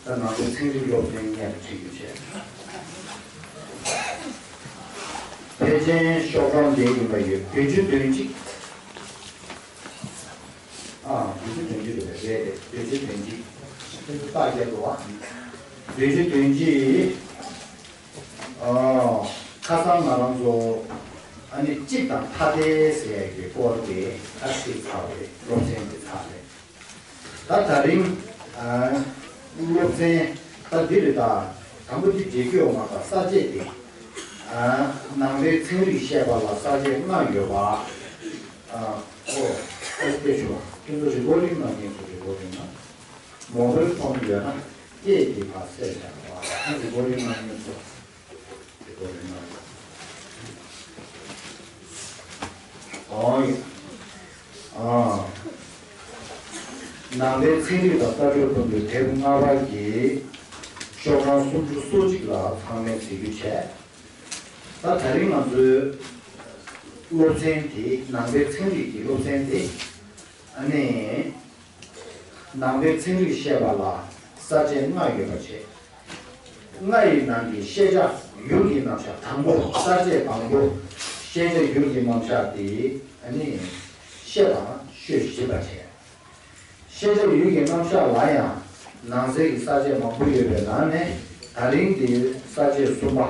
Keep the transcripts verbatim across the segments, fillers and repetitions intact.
ད་ནང་པའི་ཚན་རིག་སློབ་ཚན་སྙན་དུ་ཕྱིན་རྒྱུ་བྱས། ཕལ་ཆེར་ཤོག་གྲངས་འདི་ཡིན་པ་ཡོད། བདུན་ཅུ་དོན་གཅིག་ཨ། བདུན་ཅུ་དོན་གཅིག་རེད། རེད་རེད། བདུན་ཅུ་དོན་གཅིག་ཁྱེད་ཚོ་རྟགས་རྒྱབ་འདུག་ཨ། བདུན་ཅུ་དོན་གཅིག་ཨ། ཁ་སང་ང་རང་ཚོ་ཨ་ནི་གཅིག་དང་ཐ་དད་ཟེར་ཡག་གི་སྐོར་དེ་ཨ་ཞིག་ཚར་བ་རེད། སློབ་ཚན་དེ་ཚར་རེད། ད་ད་རིང་ཨ། སློབ་ཚན་ད་འདི་རེད། ད་དང་པོ་འདི་འགྲེལ་རྒྱུ་ཡོད་མ་རེད། ས་བཅད་དེ་ཨ། ནང་པའི་ཚན་རིག་བཤད་པ་ལ་ས་བཅད་ལྔ་ཡོད་པ། ཨ། ཨོ། ཨ་སྐད་ཆུང་བ་ཁྱོད་ཚོ་རི་ཀོར་ཌིང་གནང་མཁན་ཚོ་རི་ཀོར་ཌིང་གནང་། མོ་བེལ་ཕོན་ཡོད་ན་སྐད་དེ་ཕར་བསད་བཞག་པ། ཨ་རི་ཀོར་ཌིང་གནང་མཁན་ཚོ་རི་ཀོར་ཌིང་གནང་། ཨོ་ཡ། ཨ། ནང་པའི་ཚན་རིག་དང་ལྟ་གྲུབ་དཔོན་པོའི་དེབ་ལྔ་པ་གི་ཤོག་གྲངས་སུམ་ཅུ་སོ་གཅིག་ལ་ཚང་མས་གཟིགས་རྒྱུ་བྱས། ད་ད་རིང་ང་ཚོའི་སློབ་ཚན་དེ་ནང་པའི་ཚན་རིག་གི་སློབ་ཚན་དེ་ཨ་ནི་ནང་པའི་ཚན་རིག་བཤད་པ་ལ་ས་བཅད་ལྔ་ཡོད་པ་བྱས། ལྔ་ཡི་ནང་གི་ཤེས་བྱ་ཡུལ་གྱི་རྣམ་གཞག་དང་པོ། ས་བཅད་དང་པོ་ཤེས་བྱ་ཡུལ་གྱི་རྣམ་གཞག་དེ་ཨ་ནི་བཤད་དང་ཤོད་བཞིན་པ་བྱས། ཤེས་བྱ་ཡུལ་གྱི་རྣམ་གཞག་ལ་ཡང་ནང་གསེས་ཀྱི་ས་བཅད་མང་པོ་ཡོད་པའི་ནང་ནས་ད་རིང་འདིའི་ས་བཅད་གསུམ་པ།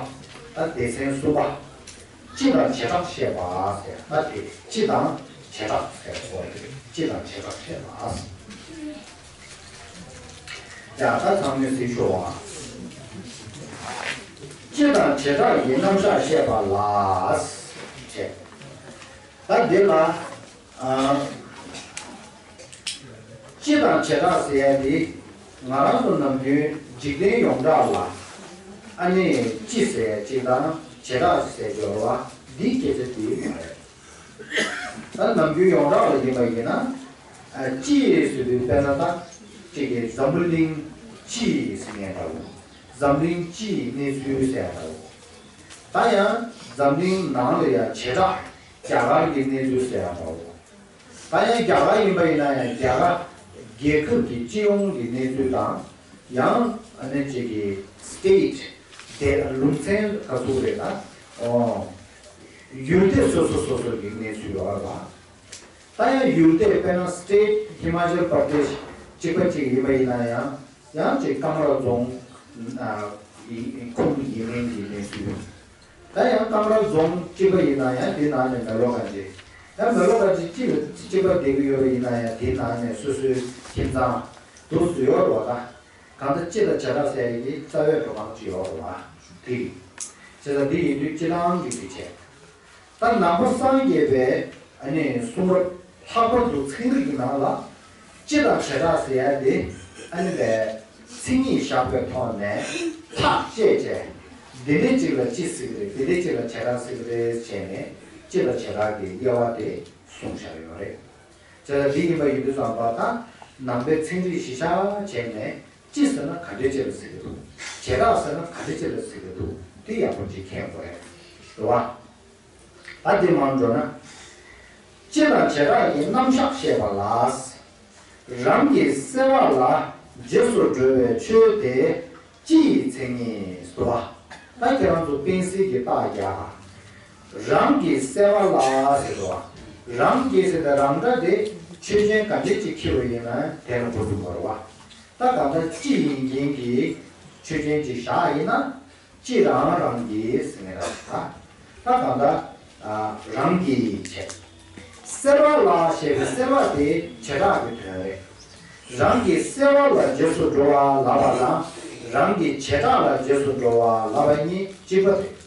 ད་སྡེ་ཚན་གསུམ་པ། སྤྱི་དང་བྱེ་བྲག་བཤད་པ་ཟེར། ད་དེ་སྤྱི་དང་བྱེ་བྲག་ཟེར་གོ་རེད། སྤྱི་དང་བྱེ་བྲག་བཤད་པ། ཡ། ད་ཚང་མས་གཟིགས་ཤོག་ཨ། སྤྱི་དང་བྱེ་བྲག་གི་རྣམ་གཞག་བཤད་པ་ལ་བྱེད། ད་འདི་ལ་ཨ། སྤྱི་དང་བྱེ་བྲག་ཟེར་ཡ་འདི་ང་རང་ཚོ་ནམ་རྒྱུན་འཇིག་རྟེན་ཡོངས་གྲགས་ལ་ཨ་ནི་སྤྱི་ཟེར་གཅིག་དང་བྱེ་བྲག་ཟེར་སྦྱོར་བ་འདིའི་སྐད་ཆ་དེ་མ་རེད། ད་ནམ་རྒྱུན་ཡོངས་གྲགས་ལ་ཡིན་པ་ཡིན་ན་ཨ། སྤྱི་ཟེར་དུས་དཔེར་ན་ད་གཅིག་གི་འཛམ་བུ་གླིང་སྤྱི་ཟེར་མཁན་འདྲ་བོ། འཛམ་གླིང་སྤྱིའི་གནས་ཚུལ་ཟེར་ཡ་འདྲ་བོ། ད་ཡང་འཛམ་གླིང་ནང་ལ་ཡང་བྱེ་བྲག་རྒྱ་གར་གྱི་གནས་ཚུལ་ཟེར་ཡ་འདྲ་བོ། ད་ཡང་རྒྱ་གར་ཡིན་པ་ཡིན་ན་ཡང་རྒྱ་གར་རྒྱལ་ཁབ་ཀྱི་སྤྱི་ཡོངས་ཀྱི་གནས་ཚུལ་དང་། ཡང་ཨ་ནི་གཅིག་གི་སི་ཊེ་ཊི་དེ་ལུང་ཚན་ག་ཚོད་རེད་ན། ཨོ། ཡུལ་སྡེ་སོ་སོ་སོ་སོ་གི་གནས་ཚུལ་ཡོད་རེད་པ། ད་ཡང་ཡུལ་སྡེ་དཔེར་ན་སི་ཊེ་ཊི་ཧི་མ་ཅལ་པར་དེཤ་གཅིག་པ་གཅིག་ཡིན་པ་ཡིན་ན་ཡང་། ཡང་གཅིག་ཀམ་ར་རྫོང་ཨ་ཡི་ཁོངས་ཡིན་མིན་གྱི་གནས་ཚུལ། ད་ཡང་ཀམ་ར་རྫོང་གཅིག་པ་ཡིན་ན་ཡང་དེ་ནང་ནས་མེ་ལོ་ཀ་ཅི། ཡང་མེ་ལོ་ཀ་ཅི་གཅིག་ལ་གཅིག་པ་བསྡད་ཀྱི་ཡོད་པ་ཡིན་ན་ཡང་དེ་ནང་ནས་སོ་སོའི་ཁྱིམ་ཚང་འདུག་སུ་ཡོད་རེད་པ། ད་གང་ལྟར་སྤྱི་དང་བྱེ་བྲག་ཟེར་ཡ་གི་རྩ་བའི་འགྲོ་སྟངས་ཅིག་ཡོད་རེད་པ། དེ་རེད། བྱས་ཙང་དེ་ཡིན་དུས་སྤྱི་དང་གི་དེ་བྱས། ད་ནང་པ་སངས་རྒྱས་པའི་ཨ་ནི་གསུང་རབ་ལྷག་པར་དུ་ཚན་རིག་གི་ནང་ལ་སྤྱི་དང་བྱེ་བྲག་ཟེར་ཡ་དེ་ཨ་ནི་པའི་མཚན་ཉིད་བཞག་པའི་ཐོག་ནས་ཐག་བཅད་བྱས། འདི་འདྲའི་གཅིག་ལ་སྤྱི་ཟེར་གི་རེད། འདི་འདྲའི་གཅིག་ལ་བྱེ་བྲག་ཟེར་གི་རེད་བྱས་ནས་སྤྱི་དང་བྱེ་བྲག་གི་དབྱེ་བ་དེ་གསུངས་བཞག་ཡོད་རེད། བྱས་ཙང་འདི་ཡིན་པ་ཡིན་དུས་ཙམ་པ་ད་ནང་པའི་ཚན་རིག་གཞི་བཞག་བྱས་ནས་སྤྱི་ཟེར་ན་ག་འདྲའི་ཅིག་ལ་ཟེར་གི་འདུག་བྱེ་བྲག་ཟེར་ན་ག་འདྲའི་ཅིག་ལ་ཟེར་གི་འདུག་དེ་ཡག་པོ་ཅིག་མཁྱེན་དགོས་རེད། རེད་བ། ད་དེ་མར་འགྲོ་ན། སྤྱི་དང་བྱེ་བྲག་གི་རྣམ་གཞག་བཤད་པ་ལ། རང་གི་སེལ་བ་ལ་རྗེས་སུ་འགྲོ་བའི་ཆོས་དེ་སྤྱི་ཡི་མཚན་ཉིད་སོ། ད་ཁྱེད་རང་ཚོ་པེན་སིལ་གྱི་རྟགས་རྒྱག་རང་གི་སེལ་བ་ལ་ཟེར་བ། རང་གི་ཟེར་ཏེ་རང་སྒྲ་དེ་ཆོས་ཅན་ག་འདྲས་ཅིག་འཁྱེར་བ་ཡིན་ན་དེ་ལ་གོ་ཐུབ་པ་རེད་བ། ད་གང་ལྟར་སྤྱི་ཡིན་མཁན་གྱི་ཆོས་ཅན་ཅིག་བཞག་ཡིན་ན། སྤྱི་རང་རང་གི་ཟེར་ངེས་རང་ད། ད་གང་ལྟར་རང་གི་བྱས། སེལ་བ་ལ་ཞེས་པའི་སེལ་བ་དེ་བྱེ་བྲག་གི་དོན་རེད། རང་གི་སེལ་བ་ལ་རྗེས་སུ་འགྲོ་བ་ལབ་པ་དང་རང་གི་བྱེ་བྲག་ལ་རྗེས་སུ་འགྲོ་བ་ལབ་པ་གཉིས་གཅིག་པ་རེད། བྱས་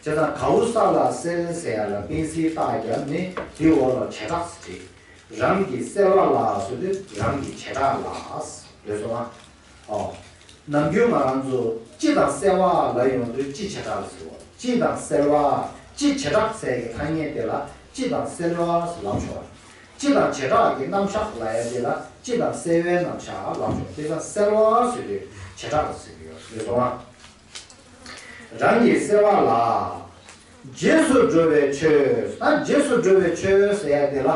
ཙང་གའུ་ས་ལ་སེལ་ཟེར་ཡ་ལ་པེན་སིལ་རྟགས་རྒྱབ་ནས་དེའི་འོག་ལ་བྱེ་བྲག་ཟེར། རང་གི་སེལ་བ་ལ་ཟེར་དུས་རང་གི་བྱེ་བྲག་ལ་ཟེར་སོང་ང་། ཨོ། ནམ་རྒྱུན་ང་རང་ཚོ་སྤྱི་དང་སེལ་བ་ལབ་ཡོང་དུས་སྤྱི་བྱེ་བྲག་ལ་ཟེར་བ། སྤྱི་དང་སེལ་བ། སྤྱི་བྱེ་བྲག་ཟེར་གྱི་ཐ་སྙད་དེ་ལ་སྤྱི་དང་སེལ་བ་ཟེར་ལབ་ཆོག་སྤྱི་དང་བྱེ་བྲག་གི་རྣམ་གཞག་ལབ་ཡ་དེ་ལ་སྤྱི་དང་སེལ་བའི་རྣམ་གཞག་ལབ་ཆོག་དེ་ཙང་སེལ་བ་ཟེར་དུས་བྱེ་བྲག་ལ་ཟེར་གྱི་ཡོད་རེད་སོང་ང་། རང་གི་སེལ་བ་ལ་རྗེས་སུ་འགྲོ་བའི་ཆོས། ད་རྗེས་སུ་འགྲོ་བའི་ཆོས་ཟེར་ཡ་དེ་ལ་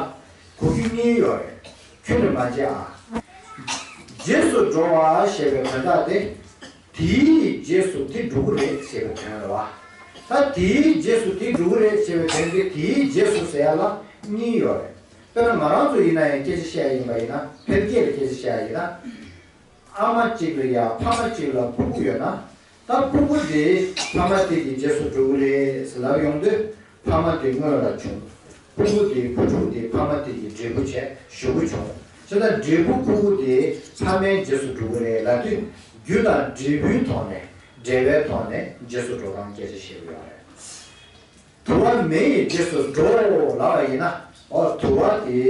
གོ་རྒྱུ་གཉིས་ཡོད་རེད། ཁྱོན་ནས་མ་བརྗེད་ཨ། རྗེས་སུ་འགྲོ་བ་ཞེས་པའི་དོན་དག་དེ། དེའི་རྗེས་སུ་དེ་འགྲོ་གི་རེད་ཞེས་པའི་དོན་རེད་བ། ད་དེའི་རྗེས་སུ་དེ་འགྲོ་གི་རེད་ཞེས་པའི་དོན་དེ་དེའི་རྗེས་སུ་ཟེར་ཡ་ལ་གཉིས་ཡོད་རེད། དཔེར་ན་ང་རང་ཚོ་ཡིན་ན་ཡང་སྐད་ཆ་བཤད་ཡ་ཡིན་པ་ཡིན་ན་འཕེལ་རྒྱས་ལ་སྐད་ཆ་བཤད་ཡ་ཡིན་ན། ཨ་མ་གཅིག་ལ་ཡ་ཕ་མ་གཅིག་ལ་ཕྲུ་གུ་ཡོད་ན། ད་ཕྲུ་གུ་དེ་ཕ་མ་དེ་གི་རྗེས་སུ་འགྲོ་གི་རེད་ཟེར་ལབ་ཡོང་དུས། ཕ་མ་དེ་སྔོན་ལ་བྱུང་། ཕྲུ་གུ་དེ་བུ་ཕྲུག་དེ་ཕ་མ་དེ་གི་འབྲས་བུ་བྱས་གཞུག་གུ་བྱུང་། བྱས་ཙང་འབྲས་བུ་ཕྲུ་གུ་དེ་ཕ་མའི་རྗེས་སུ་འགྲོ་གི་རེད་ལབ་དུས། རྒྱུ་དང་འབྲས་བུའི་ཐོག་ནས་འབྲེལ་བའི་ཐོག་ནས་རྗེས་སུ་འགྲོ་སྟངས་སྐད་ཆ་བཤད་ཀྱི་ཡོད་རེད། དུ་བ་མེ་ཡི་རྗེས་སུ་འགྲོ་ལབ་པ་ཡིན་ན། འོ་དུ་བ་དེ་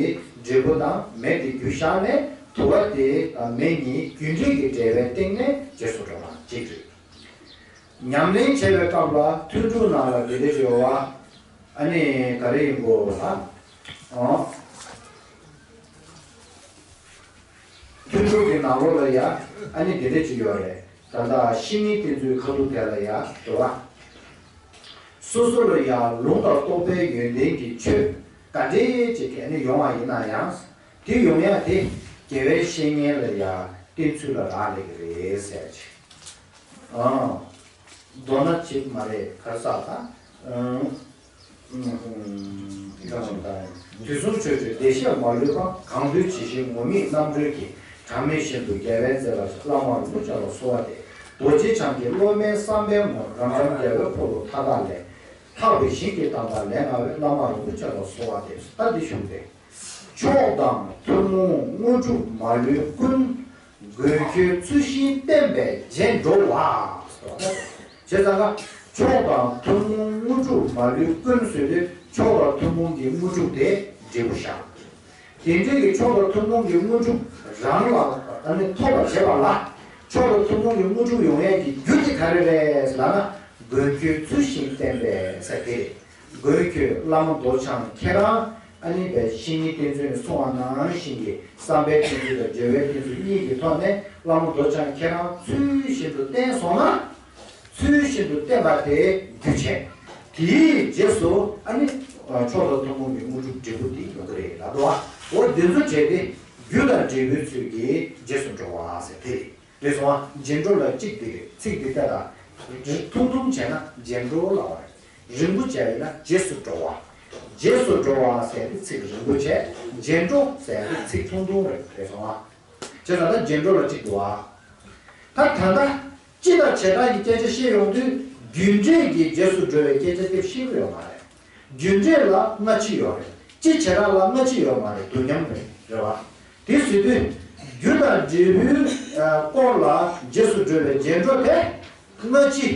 འབྲས་བུ་དང་མེ་དེ་རྒྱུ་བཞག་ནས་དུ་བ་དེ་དང་མེ་གཉིས་རྒྱུ་འབྲས་ཀྱི་འབྲེལ་བའི་སྟེང་ནས་རྗེས་སུ་འགྲོ་སྟངས་གཅིག་རེད། ཉམས་ལེན་བྱེད་པའི་སྐབས་ལ་ཐུན་དྲུག་ནང་ལ་འདི་འདྲ་ཅིག་ཡོད་པ། ཨ་ནི་ག་རེ་ཡིན་དགོས་ལ། ཨོ། ཐུན་དྲུག་གི་ནང་ལོགས་ལ་ཡ་ཨ་ནི་འདི་འདྲ་ཅིག་ཡོད་རེད། ད་ལྟ་བཤེས་གཉེན་བསྟེན་ཚུལ་ཁ་ཐུག་དེ་ལ་ཡ་འགྲོ་བ། སོ་སོ་ལ་ཡ་ལུང་དང་རྟོགས་པའི་ཡོན་ཏན་གྱི་ཆོས་ག་འདྲས་ཅིག་ག་ནས་ཡོང་བ་ཡིན་ན་ཡང་། དེ་ཡོང་ཡ་དེ་དགེ་བའི་བཤེས་གཉེན་ལ་ཡ་བསྟེན་ཚུལ་ལ་རག་ལས་ཀྱི་རེད་ཟེར་ཅིག་ཨང་། མདོར་ན་ཅིག་མ་རེད་གར་ས་ལ། ཨང་། དུས་གསུམ་ཆོས་སྤྱོད་བདེ་གཤེགས་མ་ལུས་པ། གང་འདུལ་ཇི་བཞིན་ངུར་སྨྲིག་རྣམ་གྲོལ་གྱི། གྲངས་མེད་ཤིན་ཏུ་རྒྱལ་བའི་མཛད་པ་ཞིག་བླ་མ་རིན་པོ་ཆེ་ལ་གསོལ་བ་འདེབས། རྡོ་རྗེ་འཆང་གི་སློབ་མའི་བསམ་པའི་ངོར་རབ་འབྱམས་རྒྱལ་བའི་འཁོར་ལོ་མཐའ་དག་ལས། ལྷག་པའི་ཞིང་གི་དམ་པ་ལས་མངའ་བའི་བླ་མ་རིན་པོ་ཆེ་ལ་གསོལ་བ་འདེབས། ད་འདི་ཞུ་སྟེ། མཆོག་དང་ཐུན་མོང་དངོས་གྲུབ་མ་ལུས་ཀུན། མགོན་ཁྱོད་ཚུལ་བཞིན་བསྟེན་པས་རྗེས་འགྲོ་བ། བྱས་ཙང་ཀ་མཆོག་དང་ཐུན་མོང་དངོས་གྲུབ་མ་ལུས་ཀུན་ཟེར་དུས་མཆོག་དང་ཐུན་མོང་གི་དངོས་གྲུབ་དེ་འབྲས་བུ་བཞག་དེ་འདྲའི་གི་མཆོག་དང་ཐུན་མོང་གི་དངོས་གྲུབ་རང་ལ་ཨ་ནི་ཐོབ་པར་བྱེད་པ་ལ། མཆོག་དང་ཐུན་མོང་གི་དངོས་གྲུབ་ཡོང་ཡས་ཀྱི་རྒྱུ་དེ་ག་རེ་རེད་ལབ་ན། མགོན་ཁྱོད་ཚུལ་བཞིན་བསྟེན་པས་ཟེར་དེ་རེད། མགོན་ཁྱོད་བླ་མ་མདོ་འཆང་ཁྱེད་རང་ཨ་ནི་བའི་བཤེས་གཉེན་བསྟེན་ཚུལ་ནས་གསུངས་པ་ནང་བཞིན་གྱི་བསམ་པའི་བསྟེན་ཚུལ་དང་སྦྱོར་བའི་བསྟེན་ཚུལ་གཉིས་ཀྱི་ཐོག་ནས་བླ་མ་མདོ་འཆང་ཁྱེད་རང་ཚུལ་བཞིན་དུ་བསྟེན་སོང་ན། ཚུལ་བཞིན་དུ་བསྟེན་པ་དེ་རྒྱུ་བྱས། དེའི་རྗེས་སུ་ཨ་ནི་མཆོག་དང་ཐུན་མོང་གི་དངོས་གྲུབ་འབྲས་བུ་དེ་ཡོང་གི་རེད་ལབ་འདུག་བ། འོ་འདི་ཚོ་བྱས་ཏེ་རྒྱུ་དང་འབྲས་བུའི་ཚུལ་གྱིས་རྗེས་སུ་འགྲོ་བ་ཟེར་དེ་རེད། རེད་སོང་ཨ། རྗེས་འགྲོ་ལ་གཅིག་དེ་རེད། ཚིག་འདི་ལྟ་དང་། ཐུང་ཐུང་བྱས་ན་རྗེས་འགྲོ་ལབ་པ་རེད། རིང་པོ་བྱས་ཡོད་ན་རྗེས་སུ་འགྲོ་བ། རྗེས་སུ་འགྲོ་བ་ཟེར་དེ་ཚིག་རིང་པོ་བྱས། རྗེས་འགྲོ་ཟེར་དེ་ཚིག་ཐུང་ཐུང་རེད། རེད་སོང་ཨ། བྱས་ཙང་ད་རྗེས་འགྲོ་ལ་གཅིག་འདུག་ཨ། ད་ད་ལྟ་སྤྱི་དང་བྱེ་བྲག་གི་སྐད་ཆ་བཤད་ཡོང་དུས་རྒྱུ་འབྲས་ཀྱི་རྗེས་སུ་འགྲོ་བའི་སྐད་ཆ་དེ་བཤད་ཀྱི་ཡོད་མ་རེད། རྒྱུ་འབྲས་ལ་སྔ་ཕྱི་ཡོད་རེད། སྤྱི་བྱེ་བྲག་ལ་སྔ་ཕྱི་ཡོད་མ་རེད། དུས་མཉམ་རེད། རེད་བ། དེ་ཟེར་དུས། རྒྱུ་དང་འབྲས་བུའི་སྐོར་ལ་རྗེས་སུ་འགྲོ་བའི་རྗེས་འགྲོ་དེ། སྔ་ཕྱི།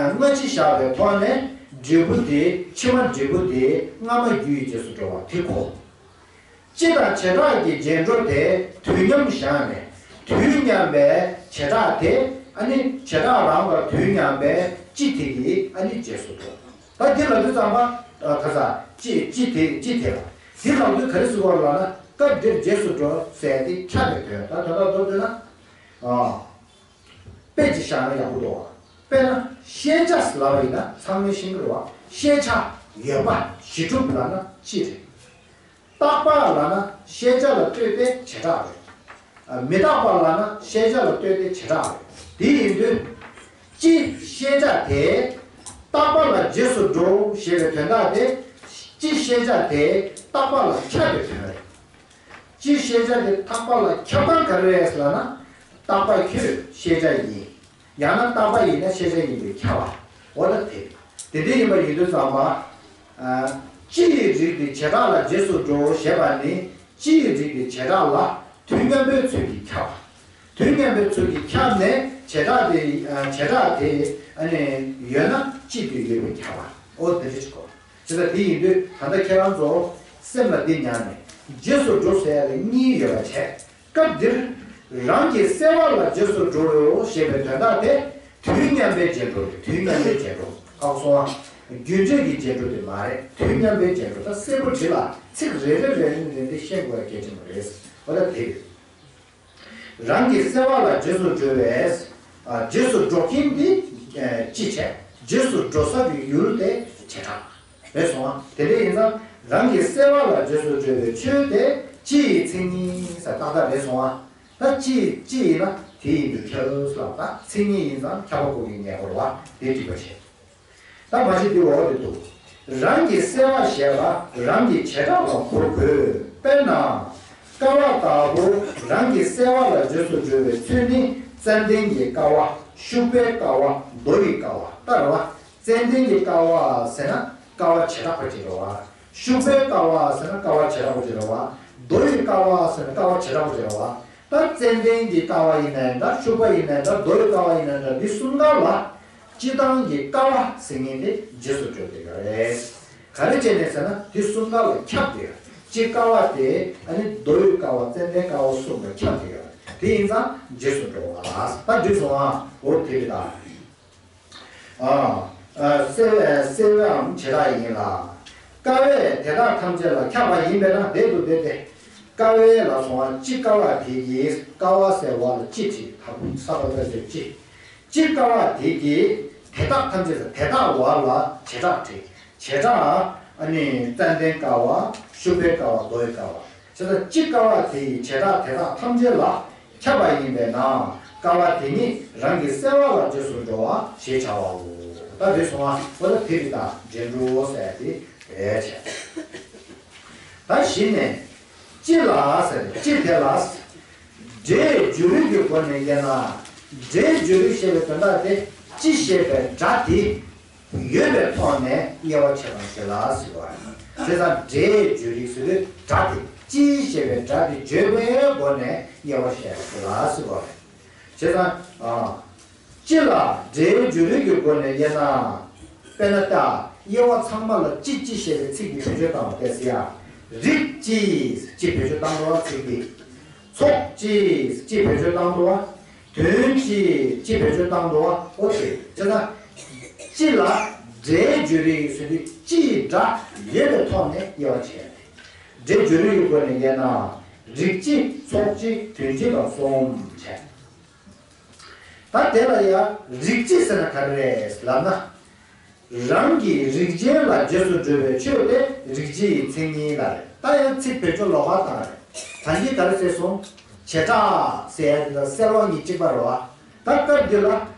སྔ་ཕྱི་བཞག་པའི་ཐོག་ནས་འབྲས་བུ་དེ་ཕྱི་མ་འབྲས་བུ་དེ་སྔ་མ་རྒྱུ་ཡི་རྗེས་སུ་འགྲོ་བ་དེ་གོ། སྤྱི་དང་བྱེ་བྲག་གི་རྗེས་འགྲོ་དེ་དུས་མཉམ་བཞག་ནས་དུས་མཉམ་པའི་བྱེ་བྲག་དེ་ཨ་ནི་བྱེ་བྲག་རང་དང་དུས་མཉམ་པའི་སྤྱི་དེ་གི་ཨ་ནི་རྗེས་སུ་འགྲོ། ད་འདི་ལབ་དུས་ཙམ་པ། ག་ས། སྤྱི་སྤྱི་དེ་སྤྱི་དེ་ལ། འདི་ལབ་དུས་ག་རེ་ཟེར་བ་ལབ་ན། སྐབས་འདིར་རྗེས་སུ་འགྲོ་ཟེར་དེ་ཁྱབ་པའི་དོན། ད་དོན་དག་མདོར་བསྡུས་ན། དཔེ་ཅིག་བཞག་ན་ཡག་པོ་འདུག་དཔེར་ན་ཤེས་བྱ་ལབ་པ་ཡིན་ན་ཚང་མས་ཤེས་ཀྱི་རེད་བ། ཤེས་བྱ་ཡོད་པ་གཞི་གྲུབ་ལབ་ན་སྤྱི་རེད། རྟག་པ་ལབ་ན་ཤེས་བྱ་ལ་ལྟོས་ཏེ་བྱེ་བྲག་རེད། མི་རྟག་པ་ལབ་ན་ཤེས་བྱ་ལ་ལྟོས་ཏེ་བྱེ་བྲག་རེད། དེ་ཡིན་དུས། སྤྱི་ཤེས་བྱ་དེ་རྟག་པ་ལ་རྗེས་སུ་འགྲོ་ཞེས་པའི་དོན་དག་དེ། སྤྱི་ཤེས་བྱ་དེ་རྟག་པ་ལ་ཁྱབ་པའི་དོན་རེད། སྤྱི་ཤེས་བྱ་དེ་རྟག་པ་ལ་ཁྱབ་སྟངས་ག་རེ་རེད་ལབ་ན། རྟག་པ་ཁྱོད་ཤེས་བྱ་ཡིན། ཡང་ན་རྟག་པ་ཡིན་ན་ཤེས་བྱ་ཡིན་པས་ཁྱབ་པ། འོ་ད་དེ། དེ་འདྲ་ཡིན་པ་ཡིན་དུས་ཙམ་པ། སྤྱི་ཡི་རིགས་དེ་བྱེ་བྲག་ལ་རྗེས་སུ་འགྲོ་ཞེས་པ་ནི། སྤྱི་ཡི་རིགས་དེ་བྱེ་བྲག་ལ་དུས་མཉམ་པའི་ཚུལ་གྱིས་ཁྱབ། དུས་མཉམ་པའི་ཚུལ་གྱིས་ཁྱབ་ནས་བྱེ་བྲག་དེ། བྱེ་བྲག་དེ་ཨ་ནི་ཡོད་ན་སྤྱི་དེ་ཡོད་པས་ཁྱབ་པ། འོ་དེ་འདྲ་ཞིག་གོ། དེ་ལྟར་དེ་ཡིན་དུས་ད་ལྟ་ཁྱེད་རང་ཚོ་སེམས་ལ་འདི་ཉར་ནས་རྗེས་སུ་འགྲོ་ཟེར་ཡ་ལ་གཉིས་ཡོད་པ་བྱས། སྐབས་འདིར་རང་གི་སེམས་པ་ལ་རྗེས་སུ་འགྲོ་ཞེས་པའི་དོན་དག་དེ་དུས་མཉམ་པའི་རྗེས་འགྲོ་རེད། དུས་མཉམ་པའི་རྗེས་འགྲོ། ཁག་སོང་བ། རྒྱུ་འབྲས་ཀྱི་རྗེས་འགྲོ་དེ་མ་རེད། དུས་མཉམ་པའི་རྗེས་འགྲོ། ད་གསལ་པོ་བྲིས་ལ་ཚིག་རེ་རེ་རེ་རེ་རེ་རེ་བཤད་དགོས་པ་གལ་ཆེན་པོ་རེད། འོ་ད་དེ་རེད། རང་གི་སེམས་པ་ལ་རྗེས་སུ་འགྲོ་བས། ཨ། རྗེས་སུ་འགྲོ་མཁན་འདི། ཨ། སྤྱི་བྱས། རྗེས་སུ་འགྲོ་ས་ཀྱི་ཡུལ་དེ་བྱེ་བྲག་རེད་སོང་བ། དེ་འདྲ་ཡིན་ཙང་རང་གི་སེམས་པ་ལ་རྗེས་སུ་འགྲོ་བའི་ཆོས་དེ་སྤྱི་ཡི་མཚན་ཉིད་ཟེར་ཏག་ཏག་རེད་སོང་བ། ད་ཅི་ཅི་ཡིན་ན་དེ་ཡིན་དུས་ཁྱབ་ལ། ད་མཚན་ཉིད་ཡིན་ཙང་ཁྱབ་པ་གོ་གི་ཉེ་འཁོར་བ་དེ་འགྲིག་པ་བྱས། ད་མ་གཞི་དེ་འོག་ཏུ་འདུག་རང་གི་སེལ་བ་ཞེས་པ་རང་གི་བྱེ་བྲག་ལ་གོ་དགོས། དཔེར་ན། ཀ་བ་ལྟ་བུ་རང་གི་སེལ་བ་ལ་རྗེས་སུ་འགྲོ་བའི་ཚུལ་ནི་ཙན་དན་གྱི་ཀ་བ། ཤུག་པའི་ཀ་བ། རྡོ་ཡི་ཀ་བ་ལྟར་བ། ཙན་དན་གྱི་ཀ་བ་ཟེར་ན་ཀ་བ་བྱེ་བྲག་པ་ཅིག་རེད་བ། ཤུག་པའི་ཀ་བ་ཟེར་ན་ཀ་བ་བྱེ་བྲག་པ་ཅིག་རེད་བ། རྡོ་ཡི་ཀ་བ་ཟེར་ན་ཀ་བ་བྱེ་བྲག་པ་ཅིག་རེད་བ། ད་ཙན་དན་གྱི་ཀ་བ་ཡིན་ནའི་འདྲ། ཤུག་པ་ཡིན་ནའི་འདྲ། རྡོ་ཡི་ཀ་བ་ཡིན་ནའི་འདྲ། འདི་གསུམ་ཀ་ལ་སྤྱི་བཏང་གི་ཀ་བ་ཟེར་མཁན་དེ་རྗེས་སུ་འགྲོ་གི་ཡོད་རེད། ག་རེ་བྱས་ནས་ཟེར་ན་དེ་གསུམ་ཀ་ལ་ཁྱབ་བསྡད་ཡོད། སྤྱི་ཀ་བ་དེ་ཨ་ནི་རྡོ་ཡི་ཀ་བ་ཙན་དན་ཀ་བ་གསུམ་ལ་ཁྱབ་བསྡད་ཡོད། དེ་ཡིན་ཙང་རྗེས་སུ་འགྲོ་བ་ལ། ད་འགྲིག་སོང་ཨ། འོ་དེ་རེད་ད། ཨ། ཨ། སེལ་བའམ་བྱེ་བྲག་ཡིན་ལ། ཀ་བས་དེ་དག་ཐམས་ཅད་ལ་ཁྱབ་པ་ཡིན་པས་ན། དེ་དུ་སྟེ་སྟེ། ཀ་བས་ལ་སོང་བ་སྤྱི་ཀ་བ་དེ་གིས། ཀ་བ་ཟེར་བ་ལ་སྤྱི་བྲིས། ད་ས་པ་ཀ་ཟེར་སྤྱི། སྤྱི་ཀ་བ་དེ་གིས་དེ་དག་ཐམས་ཅད་ལ། དེ་དག་བ་ལ་བྱེ་བྲག་བྲིས། བྱེ་བྲག་ཨ་ནི་ཙན་དན་ཀ་བ། ཤུག་པའི་ཀ་བ། རྡོ་ཡི་ཀ་བ། བྱས་ཙང་སྤྱི་ཀ་བ་དེ་ཡི་བྱེ་བྲག་དེ་དག་ཐམས་ཅད་ལ་ཁྱབ་པ་ཡིན་པས་ན། ཀ་བ་དེ་ཉིད་རང་གི་སེལ་བ་ལ་རྗེས་སུ་འགྲོ་བ་ཞེས་བྱ་བའོ། ད་རེད་སོང་ཨ། འོ་ད་དེ་རེད་ད། འདྲེན་འགྲོ་ཟེར་ཡ་དེ་རེད་བྱས། ད་གཞི་ནས་སྤྱི་ལ་ཟེར། སྤྱི་དེ་ལ། སྒྲའི་སྦྱོར་རིག་གི་སྒོ་ནས་དབྱེ་ན། སྒྲའི་སྦྱོར་རིག་ཞེས་པའི་དོན་དག་དེ་སྤྱི་ཞེས་པའི་སྒྲ་དེ། ཡོད་པའི་ཐོག་ནས་དབྱེ་བ་ཕྱེ་སྟངས་ཤིག་ལ་ཟེར་བ་རེད། བྱས་ཙང་སྒྲའི་སྦྱོར་རིག་ཟེར་དུས་སྒྲ་དེ། སྤྱི་ཞེས་པའི་སྒྲ་དེ་བརྗོད་པའི་སྒོ་ནས་དབྱེ་བ་ཕྱེ་སྟངས་ཤིག་ལ་ཟེར་བ་རེད། བྱས་ཙང་། ཨ། སྤྱི་ལ་སྒྲའི་སྦྱོར་རིག་གི་སྒོ་ནས་དབྱེ་ན། དཔེར་ན་ད་དབྱེ་བ་ཚང་མ་ལ་སྤྱི་སྤྱི་ཞེས་པའི་ཚིག་འདི་བེད་སྤྱོད་བཏང་བ་བལྟས་ཟེར་ཡ། རིགས་སྤྱི། སྤྱི་བེད་སྤྱོད་བཏང་འགྲོ་བ་ཚིག་འདི། ཚོགས་སྤྱི། སྤྱི་བེད་སྤྱོད་བཏང་འགྲོ་བ། དོན་སྤྱི། སྤྱི་བེད་སྤྱོད་བཏང་འགྲོ་བ། འོ་དེ་བྱས་ཙང་། སྤྱི་ལ་སྒྲའི་སྦྱོར་རིག་ཟེར་དུས་སྤྱིའི་སྒྲ་ཡོད་པའི་ཐོག་ནས་དབྱེ་བ་ཕྱེ་ཡ་རེད། སྒྲའི་སྦྱོར་རིག་གི་སྒོ་ནས་དབྱེ་ན། རིགས་སྤྱི། ཚོགས་སྤྱི། དོན་སྤྱི་དང་གསུམ་བྱས། ད་དེ་ལ་ཡང་རིགས་སྤྱི་ཟེར་ན་ག་རེ་རེད་ལབ་ན། རང་གི་རིགས་ཅན་ལ་རྗེས་སུ་འགྲོ་བའི་ཆོས་དེ་རིགས་སྤྱི་ཡི་མཚན་ཉིད་ལ་རེད། ད་ཡང་ཚིག་བེད་སྤྱོད་ལོགས་ཀ་བཏང་རེད། ད་གིན་ག་རེ་ཟེར་སོང་། བྱེ་བྲག་ཟེར་ཡ་དེ་དང་སེལ་བ་གཉིས་གཅིག་པ་རེད་བ། ད་སྐབས་འདི་ལ་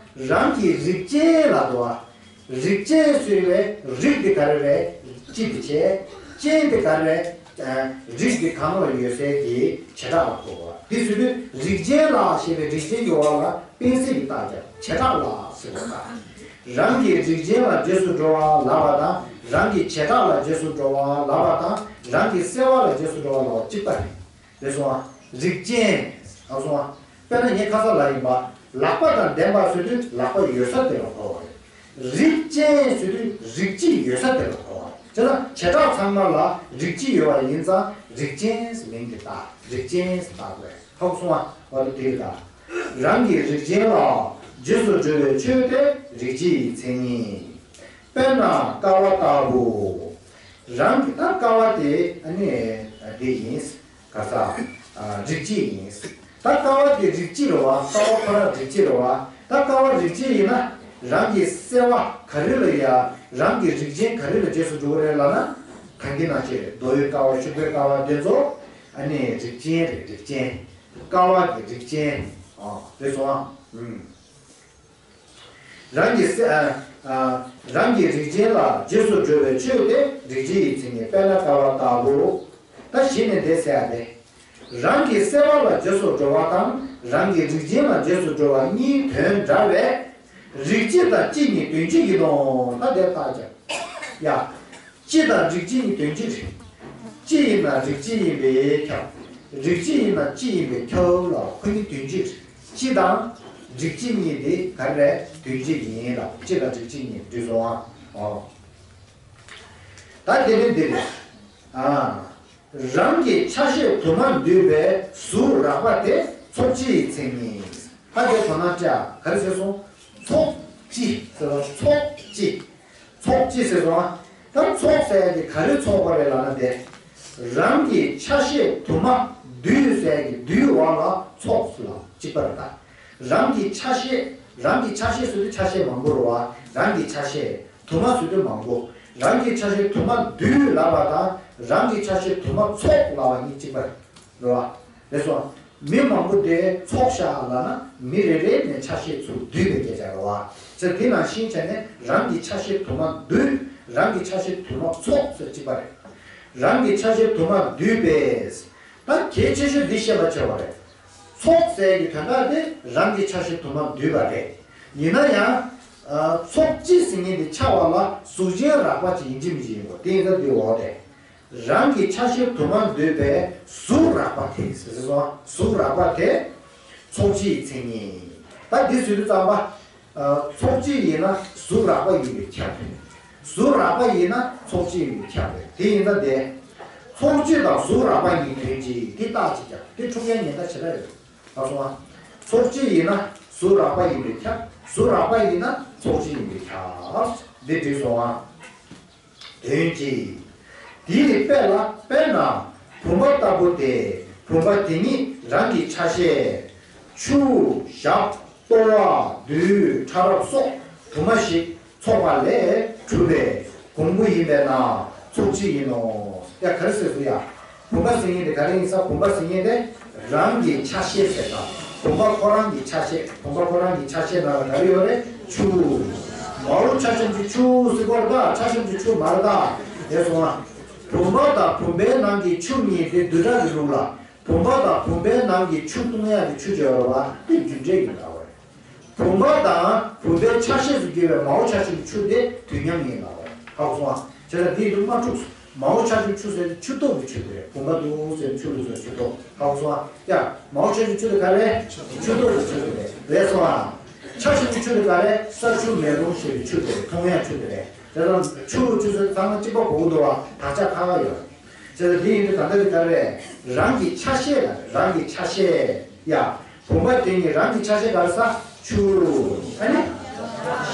རང་གི་རིགས་ཅན་ལ་འདུག་བ། རིགས་ཅན་ཟེར་བའི་རིགས་དེ་ག་རེ་རེད། སྤྱི་དེ་བྱས། ཅན་དེ་ག་རེ་རེད། རིགས་དེ་གང་ལ་ཡོད་སའི་གི་བྱེ་བྲག་ལ་གོ་བ། དེ་ཟེར་དུས་རིགས་ཅན་ལ་ཞེས་པའི་རིགས་ཅན་གྱི་བ་ལ་སྤེལ་ཚིག་གི་རྟགས་བརྒྱབ། བྱེ་བྲག་ལ་ཟེར་བ་དང་། རང་གི་རིགས་ཅན་ལ་རྗེས་སུ་འགྲོ་བ་ལབ་པ་དང་། རང་གི་བྱེ་བྲག་ལ་རྗེས་སུ་འགྲོ་བ་ལབ་པ་དང་། རང་གི་སེལ་བ་ལ་རྗེས་སུ་འགྲོ་བ་ལབ་པ་གཅིག་པ་རེད། རེད་སོང་ཨ། རིགས་ཅན། ལགས་སོང་ཨ། དཔེར་ན་ངས་ཁ་སང་ལབ་ཡིན་པ། ལག་པ་དང་ལྡན་པ་ཟེར་དུས་ལག་པ་ཡོད་ས་དེ་ལ་གོ་བ་རེད། རིགས་ཅན་ཟེར་དུས་རིགས་སྤྱི་ཡོད་ས་དེ་ལ་གོ་བ་རེད། བྱས་ཙང་བྱེ་བྲག་ཚང་མ་ལ་རིགས་སྤྱི་ཡོད་པ་ཡིན་ཙང་རིགས་ཅན་ཟེར་མིང་དེ་བཏགས། རིགས་ཅན་ཟེར་བཏགས་དགོས། ཧ་གོ་སོང་ཨ། འོ་དེ་དེ་རེད་ད། རང་གི་རིགས་ཅན་ལ་རྗེས་སུ་འགྲོ་བའི་ཆོས་དེ་རིགས་སྤྱི་ཡི་མཚན་ཉིད། དཔེར་ན་ཀ་བ་ལྟ་བུ། རང་གི་ད་ཀ་བ་དེ་ཨ་ནི་དེ་ཡིན། ག་ས། ཨ། རིགས་སྤྱི་ཡིན། ད་ཀ་བ་དེ་རིགས་སྤྱི་རེད་བ། ཀ་བ་ཁོ་རང་རིགས་སྤྱི་རེད་བ། ད་ཀ་བ་རིགས་སྤྱི་ཡིན་ན་རང་གི་སེལ་བ་ག་རེ་ལ་ཡ། རང་གི་རིགས་ཅན་ག་རེ་ལ་རྗེས་སུ་འགྲོ་གི་རེད་ལབ་ན། གང་གི་ནང་བཞིན་རེད། རྡོ་ཡི་ཀ་བ། ཤུག་པའི་ཀ་བ་དེ་ཚོ་ཨ་ནི་རིགས་ཅན་རེད། རིགས་ཅན། ཀ་བ་གི་རིགས་ཅན། ཨ། རེད་སོང་ཨ། ཨུམ། རང་གི་སེ། ཨ། ཨ། རང་གི་རིགས་ཅན་ལ་རྗེས་སུ་འགྲོ་བའི་ཆོས་དེ་རིགས་སྤྱི་ཡི་མཚན་ཉིད། དཔེར་ན་ཀ་བ་ལྟ་བུ། ད་གཞི་ནས་འདི་ཟེར་ཡ་དེ། རང་གི་སེལ་བ་ལ་རྗེས་སུ་འགྲོ་བ་དང་རང་གི་རིགས་ཅན་ལ་རྗེས་སུ་འགྲོ་བ་གཉིས་དོན་འདྲ་བས། རིགས་སྤྱི་དང་སྤྱི་གཉིས་དོན་གཅིག་ཡིན་ནོ། ད་དེ་བརྟག་བྱ། ཡ། སྤྱི་དང་རིགས་སྤྱི་གཉིས་དོན་གཅིག་རེད། སྤྱི་ཡིན་ན་རིགས་སྤྱི་ཡིན་པས་ཁྱབ། རིགས་སྤྱི་ཡིན་ན་སྤྱི་ཡིན་པས་ཁྱབ་ལ། ཁོ་གཉིས་དོན་གཅིག་རེད། སྤྱི་དང་རིགས་སྤྱི་གཉིས་དེ་ག་རེ་རེད། དོན་གཅིག་ཡིན་ལ། སྤྱི་དང་རིགས་སྤྱི་གཉིས་འདུས་སོང་ཨ། ཨོ། ད་དེ་ནི་འདི་རེད། ཨ། རང་གི་ཆ་ཤས་དུ་མ་འདུས་པའི་གཟུགས་རགས་པ་དེ་ཚོགས་སྤྱི་ཡི་མཚན་ཉིད། ད་དེ་དོ་སྣང་སྤྲད་ཨ། ག་རེ་ཟེར་སོང་། ཚོགས་སྤྱི་ཟེར་བ། ཚོགས་སྤྱི། ཚོགས་སྤྱི་ཟེར་སོང་ཨ། ད་ཚོགས་ཟེར་ཡ་དེ་ག་རེ་ཚོགས་པ་རེད་ལབ་ན་དེ། རང་གི་ཆ་ཤས་དུ་མ་འདུས་ཟེར་ཡ་གི་འདུས་བ་ལ་ཚོགས་ལ་གཅིག་པ་རེད་ད། རང་གི་ཆ་ཤས། རང་གི་ཆ་ཤས་ཟེར་དུས་ཆ་ཤས་མང་པོ་རེད་བ། རང་གི་ཆ་ཤས་དུ་མ་ཟེར་དུས་མང་པོ། རང་གི་ཆ་ཤས་དུ་མ་འདུས་ལབ་པ་དང་རང་གི་ཆ་ཤས་དུ་མ་ཚོགས་ལབ་པ་གཉིས་གཅིག་པ་རེད་བ། རེད་སོང་ཨ། མི་མང་པོ་དེ་ཚོགས་ཤག་ལབ་ན་མི་རེ་རེ་ནས་ཆ་ཤས་ཚུར་བསྡུས་པའི་སྐད་ཆ་རེད་བ། ཚེ་འདི་ནང་བཞིན་བྱས་ནས་རང་གི་ཆ་ཤས་དུ་མ་བསྡུས། རང་གི་ཆ་ཤས་དུ་མ་ཚོགས་ཟེར་གཅིག་པ་རེད། རང་གི་ཆ་ཤས་དུ་མ་བསྡུས་པས། ད་གལ་ཆེ་ཤོས་འདི་བཤད་པ་བྱས་པ་རེད། ཚོགས་ཟེར་གྱི་དོན་དག་དེ་རང་གི་ཆ་ཤས་དུ་མ་བསྡུས་པ་རེད། ཡིན་ན་ཡང་། ཚོགས་སྤྱི་ཟེར་མཁན་དེ་ཆ་བ་ལ་གཟུགས་ཅན་རགས་པ་ཅིག་ཡིན་གཅིག་མིན་གཅིག་ཡིན་དགོས། དེ་ཡིན་ཙང་དེ་འོག་དེ། རང་གི་ཆ་ཤས་དུ་མ་འདུས་པའི་གཟུགས་རགས་པ་དེ་ཟེར་སོང་། གཟུགས་རགས་པ་དེ་ཚོགས་སྤྱིའི་མཚན་ཉིད། ད་འདི་ཟེར་དུས་ཙམ་པ། ཚོགས་སྤྱི་ཡིན་ན་གཟུགས་རགས་པ་ཡིན་པས་ཁྱབ་པས། གཟུགས་རགས་པ་ཡིན་ན་ཚོགས་སྤྱི་ཡིན་པས་ཁྱབ་པས། དེ་ཡིན་ཙང་དེ། ཚོགས་སྤྱི་དང་གཟུགས་རགས་པ་གཉིས་དོན་གཅིག་དེ་རྟགས་གཅིག་ཀྱང་དེ་འཁྲུག་རྐྱེན་ཉེན་ཁ་ཞེ་དྲག་ཡོད། ལགས་སོ། ཚོགས་སྤྱི་ཡིན་ན་གཟུགས་རགས་པ་ཡིན་པས་ཁྱབ། གཟུགས་རགས་པ་ཡིན་ན་ཚོགས་སྤྱི་ཡིན་པས་ཁྱབ། འདི་འགྲིག་སོང་ཨ། དོན་གཅིག་དེའི་དཔེ་ལ་དཔེར་ན་བུམ་པ་ལྟ་བུ་སྟེ། བུམ་པ་དེ་ཉིད་རང་གི་ཆ་ཤས། ཆུ། ཞབས། ལྟོ་བ། རྡུལ། ཕྲ་རབ་སོགས་དུ་མ་ཞིག་ཚོགས་པ་ལས་གྲུབ་པའི་གོང་བུ་ཡིན་པས་ན་ཚོགས་སྤྱི་ཡིན་ནོ། ཡ་ག་རེ་ཟེར་སོང་ཡ། བུམ་པ་ཟེར་མཁན་དེ་ག་རེ་ཡིན་ས། བུམ་པ་ཟེར་མཁན་དེ་རང་གི་ཆ་ཤས་ཟེར་དང་། བུམ་པ་ཁོ་རང་གི་ཆ་ཤས། བུམ་པ་ཁོ་རང་གི་ཆ་ཤས་ནང་ལ་ག་རེ་ཡོད་རེད། ཆུ། མའོ་ཆ་ཤས་ཀྱི་ཆུ་ཟེར་གོ་ར་ད། ཆ་ཤས་ཀྱི་ཆུ་མ་རེད་ད། དེ་སོང་ང་། བུམ་པ་དང་བུམ་པའི་ནང་གི་ཆུ་གཉིས་དེ་བསྡུས་གྲྭ་གི་ལུགས་ལ། བུམ་པ་དང་བུམ་པའི་ནང་གི་ཆུ་བཏུང་ཡག་གི་ཆུ་ཅིག་ཡོད་རེད་བ། དེ་རྒྱུ་འབྲས་ཡིན་པ་རེད། བུམ་པ་དང་བུམ་པའི་ཆ་ཤས་སུ་གྱུར་པའི་མའོ་ཆ་ཤས་ཀྱི་ཆུ་དེ་དུས་མཉམ་ཡིན་ལ། ཧ་གོ་སོང་ཨ། བྱས་ཙང་འདི་ཡིན་དུས་མ་འཁྲུགས་སོང་། མའོ་ཆ་ཤས་ཀྱི་ཆུ་ཟེར་ཆུ་ཏོག་གི་ཆུ་དེ་རེད། བུམ་པ་འདུག་ཟེར་ཆུ་ལུགས་ཟེར་ཆུ་ཏོག་ཧ་གོ་སོང་ཨ། ཡ། མའོ་ཆ་ཤས་ཀྱི་ཆུ་དེ་ག་རེད། ཆུ་ཏོག་གི་ཆུ་དེ་རེད། རེད་སོང་ཨ། ཆ་ཤས་ཀྱི་ཆུ་དེ་ག་རེད། ས་ཆུ་མེ་རླུང་ཞེས་པའི་ཆུ་དེ་རེད། མཐོང་ཡག་ཆུ་དེ་རེད། དེ་དང་ཆུ་ཆུ་ཚོད་ཚང་མ་གཅིག་པ་གོ་གི་འདུག་བ། དག་ཆ་ཁ་ཁ་ཡོད། བྱས་ཙང་འདི་ཡིན་དུས་ད་ལྟ་འདི་ག་རེ་རེད། རང་གི་ཆ་ཤས་ལ་རང་གི་ཆ་ཤས་ཡ། བུམ་པ་དེ་ཉིད་རང་གི་ཆ་ཤས་ག་རེ་ས་ཆུ། ཨ་ནི།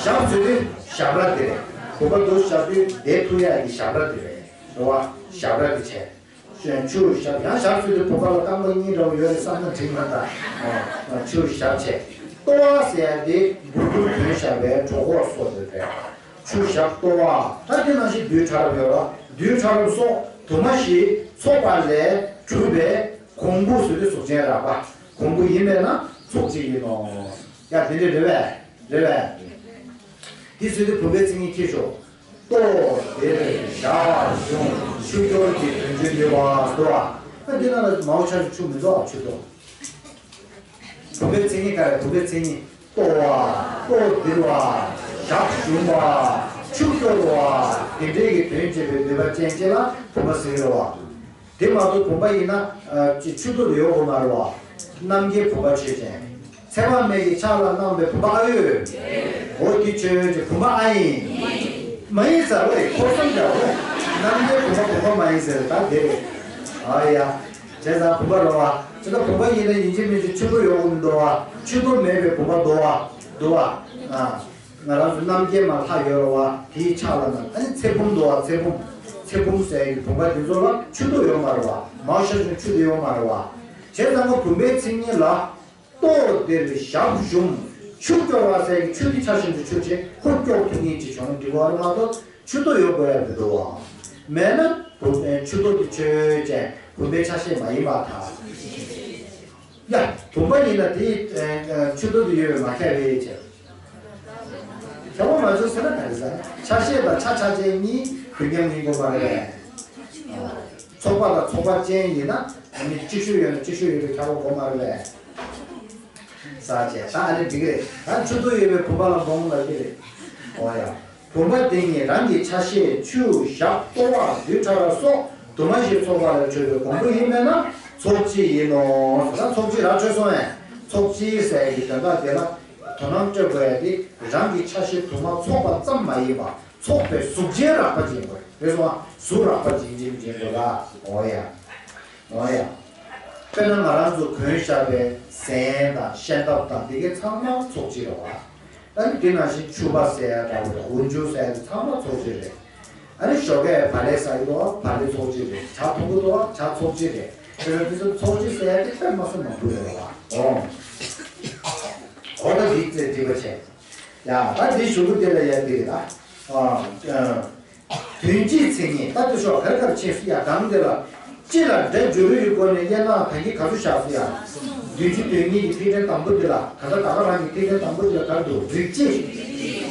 ཞབས་ཟེར་དུས་ཞབས་ར་དེ་རེད། བུམ་པ་འདུག་བཞག་དུས་བསྡད་ཐུབ་ཡག་གི་ཞབས་ར་དེ་རེད། འདུག་བ། ཞབས་ར་དེ་བྱས། ཆུ་ཞབས། ཡང་ཞབས་ཟེར་དུས་བུམ་པ་ལ་རྐང་པ་གཉིས་འདྲ་བོ་ཡོད་རེད་བསམ་ན་འགྲིག་མ་རེད་ད། ཆུ་ཞབས་བྱས། ལྟོ་བ་ཟེར་ཡ་དེ་སྦུ་གུར་གྱོན་བཞག་པའི་གྲོད་ཁོག་སོགས་དེ་རེད། ཆུ་ཞབས་ལྟོ་བ། ད་དེ་ནང་བཞིན་རྡུལ་ཕྲ་རབ་ཡོད་ར། རྡུལ་ཕྲ་རབ་སོགས་དུ་མ་ཞིག་ཚོགས་པ་ལས་གྲུབ་པའི་གོང་བུ་ཟེར་དུས་གཟུགས་ཅན་རགས་པ། གོང་བུ་ཡིན་པས་ན་ཚོགས་གཅིག་ཡིན་ནོ། ཡ་དེ་འདྲ་རེད་པས། རེད་པས། དེ་ཟེར་དུས་བུམ་པའི་མཚན་ཉིད་ཁྱེར་ཤོག་ལྟོ། འདིར་ཞབས་ཞུམ། ཆུ་སྐྱོར་གྱི་དོན་བྱེད་ནུས་པ་འདུག་བ། ད་འདི་ནང་ལ་མའོ་ཆ་ཤས་ཆུ་མི་འདུག་བ། ཆུ་འདུག་བུམ་པའི་མཚན་ཉིད་ག་རེ། བུམ་པའི་མཚན་ཉིད་ལྟོ་བ། ལྟོ་ལྡིར་བ། ཞབས་ཞུམ་པ། ཆུ་སྐྱོར་བ། དེ་འདྲའི་གི་དོན་བྱེད་པའི་ནུས་པ་ཅན་ཅིག་ལ་བུམ་པ་ཟེར་གྱི་རེད་བ། དེ་མ་གཏོགས་བུམ་པ་ཡིན་ན་ཨ་ཅིག་ཆུ་ཏོག་ཏོ་ཡོད་དགོས་མ་རེད་བ། རྣམ་རྒྱལ་བུམ་པ་ཆོས་ཅན། ཚེ་དཔག་མེད་ཀྱི་ཕྱག་ལ་གནང་བའི་བུམ་པ་ཨ་ཡོད། འོ་དེ་ཆོས་ཅན་བུམ་པ་ཨ་ཡིན། མ་ཡིན་ཟེར་བས་ཁོ་སང་རྒྱ་བོ། རྣམ་རྒྱལ་བུམ་པ་བུམ་པ་མ་ཡིན་ཟེར་ད་དེ་རེད། ཨ་ཡ། བྱས་ཙང་བུམ་པ་རེད་བ། ཇི་ལྟར་བུམ་པ་ཡིན་ན་ཡིན་གཅིག་མིན་གཅིག་ཆུ་ཏོག་ཡོད་དགོས་མི་འདུག་བ། ཆུ་ཏོག་མེད་པའི་བུམ་པ་འདུག་བ། འདུག་བ། ཨ། ང་རང་ཚོ་རྣམ་རྒྱལ་མ་ལྷ་ཡོད་རེད་བ། དེའི་ཕྱག་ལ་ན་ཨ་ནི་ཚེ་བུམ་འདུག་བ། ཚེ་བུམ། ཚེ་བུམ་ཟེར་ཡི་བུམ་པ་དེ་ཚོ་ལ་ཆུ་ཏོག་ཡོད་མ་རེད་བ། མའོ་ཆ་ཤས་ཆུ་དེ་ཡོད་མ་རེད་བ། བྱས་ཙང་ང་བུམ་པའི་མཚན་ཉིད་ལ་ལྟོ་འདིར་ཞབས་ཞུམ། ཆུ་སྐྱོར་བ་ཟེར་ཡི་ཆུ་དེ་ཆ་ཤས་ཀྱི་ཆུ་ཆེ་ཁོ་སྐྱོར་ཐུབ་མཁན་ཅིག་བྱུང་ན་འགྲིག་པ་རེད་མ་གཏོགས་ཆུ་ཏོག་ཡོད་དགོས་ཡ་མི་འདུག་བ། མེད་ན་བུམ་པའི་ཆུ་ཏོག་དེ་ཆོས་ཅན་བུམ་པའི་ཆ་ཤས་མ་ཡིན་པར་ཐལ། ཡ། བུམ་པ་ཡིན་ན་དེ་ཆུ་ཏོག་ཏུ་ཡོད་པས་མ་ཁྱབ་པས་ཅེས། ཁྱབ་པ་མ་བྱུང་ཟེར་ན་ག་རེ་ཟེར། ཆ་ཤས་དང་ཆ་ཆ་ཅན་གཉིས་དུས་མཉམ་ཡིན་དགོས་མ་རེད་པས། ཚོགས་པ་དང་ཚོགས་པ་ཅན་ཡིན་ན་ཨ་ནི་གཅིག་ཤོས་ཡོད་ན་གཅིག་ཤོས་ཡོད་པས་ཁྱབ་པ་དགོས་མ་རེད་པས། ས་བཅད་ད་ཨ་ནི་འགྲིག་གི་རེད། ད་ཆུ་ཏོག་ཡོད་པའི་བུམ་པ་ལ་སྦོམ་ལབ་ཀྱི་རེད། འོ་ཡ། བུམ་པ་དེ་ཉིད་རང་གི་ཆ་ཤས་ཆུ་ཞབས་ལྟོ་བ་རྡུལ་ཕྲ་རབ་སོགས་དུ་མ་བཞི་ཚོགས་པ་ལས་གྲུབ་པའི་གོང་བུ་ཡིན་མིན་ན་ཚོགས་སྤྱི་ཡིན་ནོ། ད་ཚོགས་སྤྱི་ར་འཕྲོད་སོང་བས། ཚོགས་སྤྱི་ཟེར་ཡག་གི་དོན་དག་དེ་ལ་དོ་སྣང་སྤྲོད་དགོས་ཡ་དེ་རང་གི་ཆ་ཤས་དུ་མ་ཚོགས་པ་ཙམ་མ་ཡིན་པ་ཚོགས་པའི་གཟུགས་ཅན་རགས་པ་ཅིག་ཡིན་དགོས་རེད་སོང་བ། གཟུགས་རགས་པ་ཅིག་ཡིན་གཅིག་མིན་གཅིག་ཡིན་དགོས་ལ། འོ་ཡ། འོ་ཡ། དཔེར་ན་ང་རང་ཚོ་གོན་བཞག་པའི་གཟན་དང་ཤེལ་འདབ་དང་དེ་གའི་ཚང་མ་ཚོགས་སྤྱི་རེད་བ། ཨ་ནི་དེ་ནང་བཞིན་ཕྱུ་པ་ཟེར་ཡ་འདྲ་བོ་དང་འོག་འཇུག་ཟེར་ཡ་དེ་ཚང་མ་ཚོགས་སྤྱི་རེད། ཨ་ནི་ཞོགས་ཀས་བག་ལེབ་ཟ་གི་འདུག་བ། བག་ལེབ་ཚོགས་སྤྱི་རེད། ཇ་འཐུང་གི་འདུག་བ། ཇ་ཚོགས་སྤྱི་རེད། དེ་ནང་དེ་ཚོ་ཚོགས་སྤྱི་ཟེར་ཡ་དེ་དཔེ་མ་སྲིད་མང་པོ་ཡོད་རེད་བ། འོ། འོ་ད་འདི་ཚེ་འགྲིག་པ་བྱས། ཡ་ད་འདི་གཞུག་གུ་དེ་ལ་ཡ་འདི་རེད་ད། ཨ། དོན་སྤྱིའི་མཚན་ཉིད་ད་དེ་ཤོག་གར་གར་ཆེན་སུ་ཡ་གང་དེ་ལ། སྤྱི་ལ་སྒྲ་སྦྱོར་བའི་སྒོ་ནས་དབྱེ་ན་ད་གིན་ག་ཚོད་བཞག་སོང་ཡ། བདུན་ཅུ་དོན་གཉིས་ཀྱི་ཐིག་ཕྲེང་དང་པོ་འདི་ལ་ད་ལྟ་ད་ག་རང་གི་ཐིག་ཕྲེང་དང་པོ་འདི་ལ་ག་རེ་འདུག་རིགས་སྤྱི།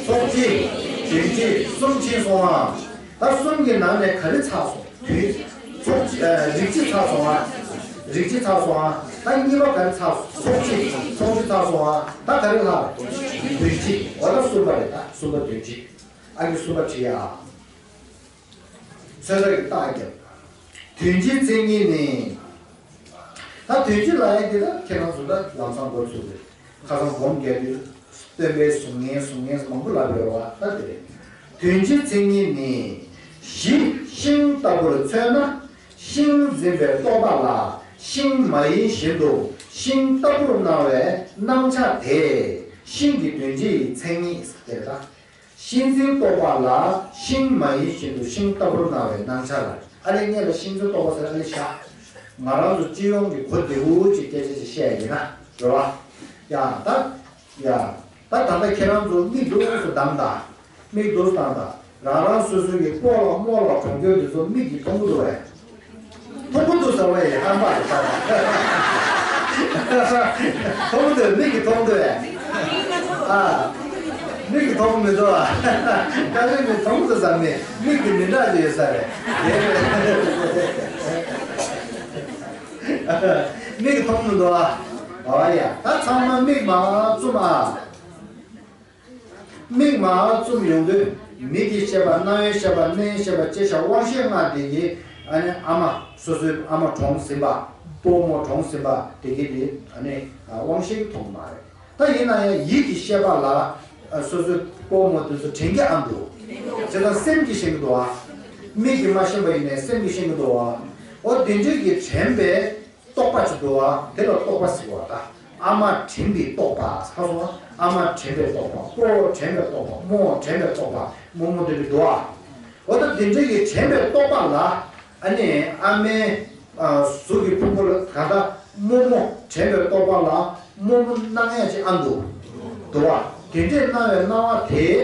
ཚོགས་སྤྱི། དོན་སྤྱི་གསུམ་ཕྱིན་སོང་ཨ། ད་གསུམ་གྱི་ནང་ནས་ག་རེ་ཚར་སོང་། དོན། ཚོགས་སྤྱི། ཨ། རིགས་སྤྱི་ཚར་སོང་ཨ། རིགས་སྤྱི་ཚར་སོང་ཨ། ད་གཉིས་པ་ག་རེ་ཚར་སོང་། ཚོགས་སྤྱི། ཚོགས་སྤྱི་ཚར་སོང་ཨ། ད་ག་རེ་ལྷག་དོན་སྤྱི། འོ་ད་གསུམ་པ་རེད། ད་གསུམ་པ་དོན་སྤྱི། ཨ་ནི་གསུམ་པ་བྲིས་ཡ། ཚོད་ལྟ་གི་རྟགས་བརྒྱབ། དོན་སྤྱིའི་མཚན་ཉིད་ནི། ད་དོན་སྤྱི་ལབ་ཡ་དེ་ད་ཁྱེད་རང་ཚོ་ད་ལམ་སང་འགོ་ཚུགས་རེད། ཁ་སང་སྒོམ་རྒྱག་དུས་སྟོན་པའི་གཟུགས་བརྙན་གཟུགས་བརྙན་མང་པོ་ལབ་ཡོད་པ་ད་དེ་རེད། དོན་སྤྱིའི་མཚན་ཉིད་ནི། གཞི་ཤིང་ལྟ་བུར་མཚོན་ན། ཤིང་འཛིན་པའི་རྟོག་པ་ལ་ཤིང་མ་ཡིན་བཞིན་དུ་ཤིང་ལྟ་བུར་སྣང་བའི་སྣང་ཆ་དེ་ཤིང་གི་དོན་སྤྱིའི་མཚན་ཉིད་དེ་རེད་ད། ཤིང་འཛིན་རྟོག་པ་ལ་ཤིང་མ་ཡིན་བཞིན་དུ་ཤིང་ལྟ་བུར་སྣང་བའི་སྣང་ཆ་ལ། ཨ་ལས་ངས་ལ་ཤིང་འཛིན་རྟོག་པ་ཟེར་ཨ་ལས་བཞག་ང་རང་ཚོ་སྤྱི་ཡོངས་ཀྱི་གོ་བདེ་བོ་ཅིག་སྐད་ཆ་ཅིག་བཤད་ཡིན་ན་རེད་བ། ཡ་ད། ཡ། ད་ད་ལྟ་ཁྱེད་རང་ཚོ་མིག་འདུག་སུ་གདངས་ད། མིག་འདུག་སུ་གདངས་ད། རང་རང་སོ་སོའི་གི་སྤོ་ལོ་རྨོ་ལོ་གྲོང་ཁྱེར་དེ་ཚོ་མིག་གིས་མཐོང་གི་འདུག་བས། མཐོང་གི་འདུག་ཟེར་བ་ཡི་ཧམ་པ་རེད་ད། མཐོང་གི་འདུག་མིག་གིས་མཐོང་གི་འདུག་བས། ཨ། མིག་གིས་མཐོང་གི་མི་འདུག་ཨ། ད་རེས་མིག་མཐོང་གི་འདུག་ཟེར་ནས་མིག་གིས་མི་འདྲ་ཅིག་ཡོད་ས་རེད། མིག་གིས་མཐོང་གི་མི་འདུག་ཨ། ཨ་ཡ་ད་ཚང་མ་མིག་མ་བཙུམ་ཨ། མིག་མ་བཙུམ་ཡོང་དུས་མིག་གི་ཤེས་པ་རྣ་བའི་ཤེས་པ་སྣའི་ཤེས་པ་ཅེས་བྱ་དབང་ཤེས་ལྔ་དེ་གིས་ཨ་ནི་ཨ་མ་སོ་སོའི་ཨ་མ་གྲོངས་ཟིན་པ་སྤོ་རྨོ་གྲོངས་ཟིན་པ་དེ་གིས་དེ་ཨ་ནི་དབང་ཤེས་ཀྱིས་མཐོང་གི་མ་རེད། ད་ཡིན་ན་ཡང་ཡིད་ཀྱི་ཤེས་པ་ལ་སོ་སོའི་སྤོ་རྨོ་དེ་ཚོ་དྲན་གྱི་ཨ་འདུག་བྱས་ཙང་སེམས་ཀྱིས་ཤེས་ཀྱི་འདུག་ཨ། མིག་གིས་མ་ཤེས་པ་ཡིན་ནའི་སེམས་ཀྱིས་ཤེས་ཀྱི་འདུག་ཨ། འོ་དེ་འདྲའི་གི་དྲན་པའི་རྟོག་པ་ཅིག་འདུག་བ། དེ་ལ་རྟོག་པ་ཟེར་བ་ད། ཨ་མ་དྲན་པའི་རྟོག་པ་ཧ་སོང་བ། ཨ་མ་དྲན་པའི་རྟོག་པ། སྤོ་བོ་དྲན་པའི་རྟོག་པ། རྨོ་བོ་དྲན་པའི་རྟོག་པ། རྨོ་མོ་དེ་འདྲ་འདུག་བ། འོ་ད་དེ་འདྲ་གི་དྲན་པའི་རྟོག་པ་ལ་ཨ་ནི་ཨ་མའི་གཟུགས་ཀྱི་ཕུང་པོ་ལ་ག་ད་རྨོ་མོ་དྲན་པའི་རྟོག་པ་ལ་རྨོ་མོ་སྣང་ཡ་ཅིག་ཨ་འདུག་འདུག་བ། དེ་འདྲས་སྣང་བའི་སྣང་བ་དེ།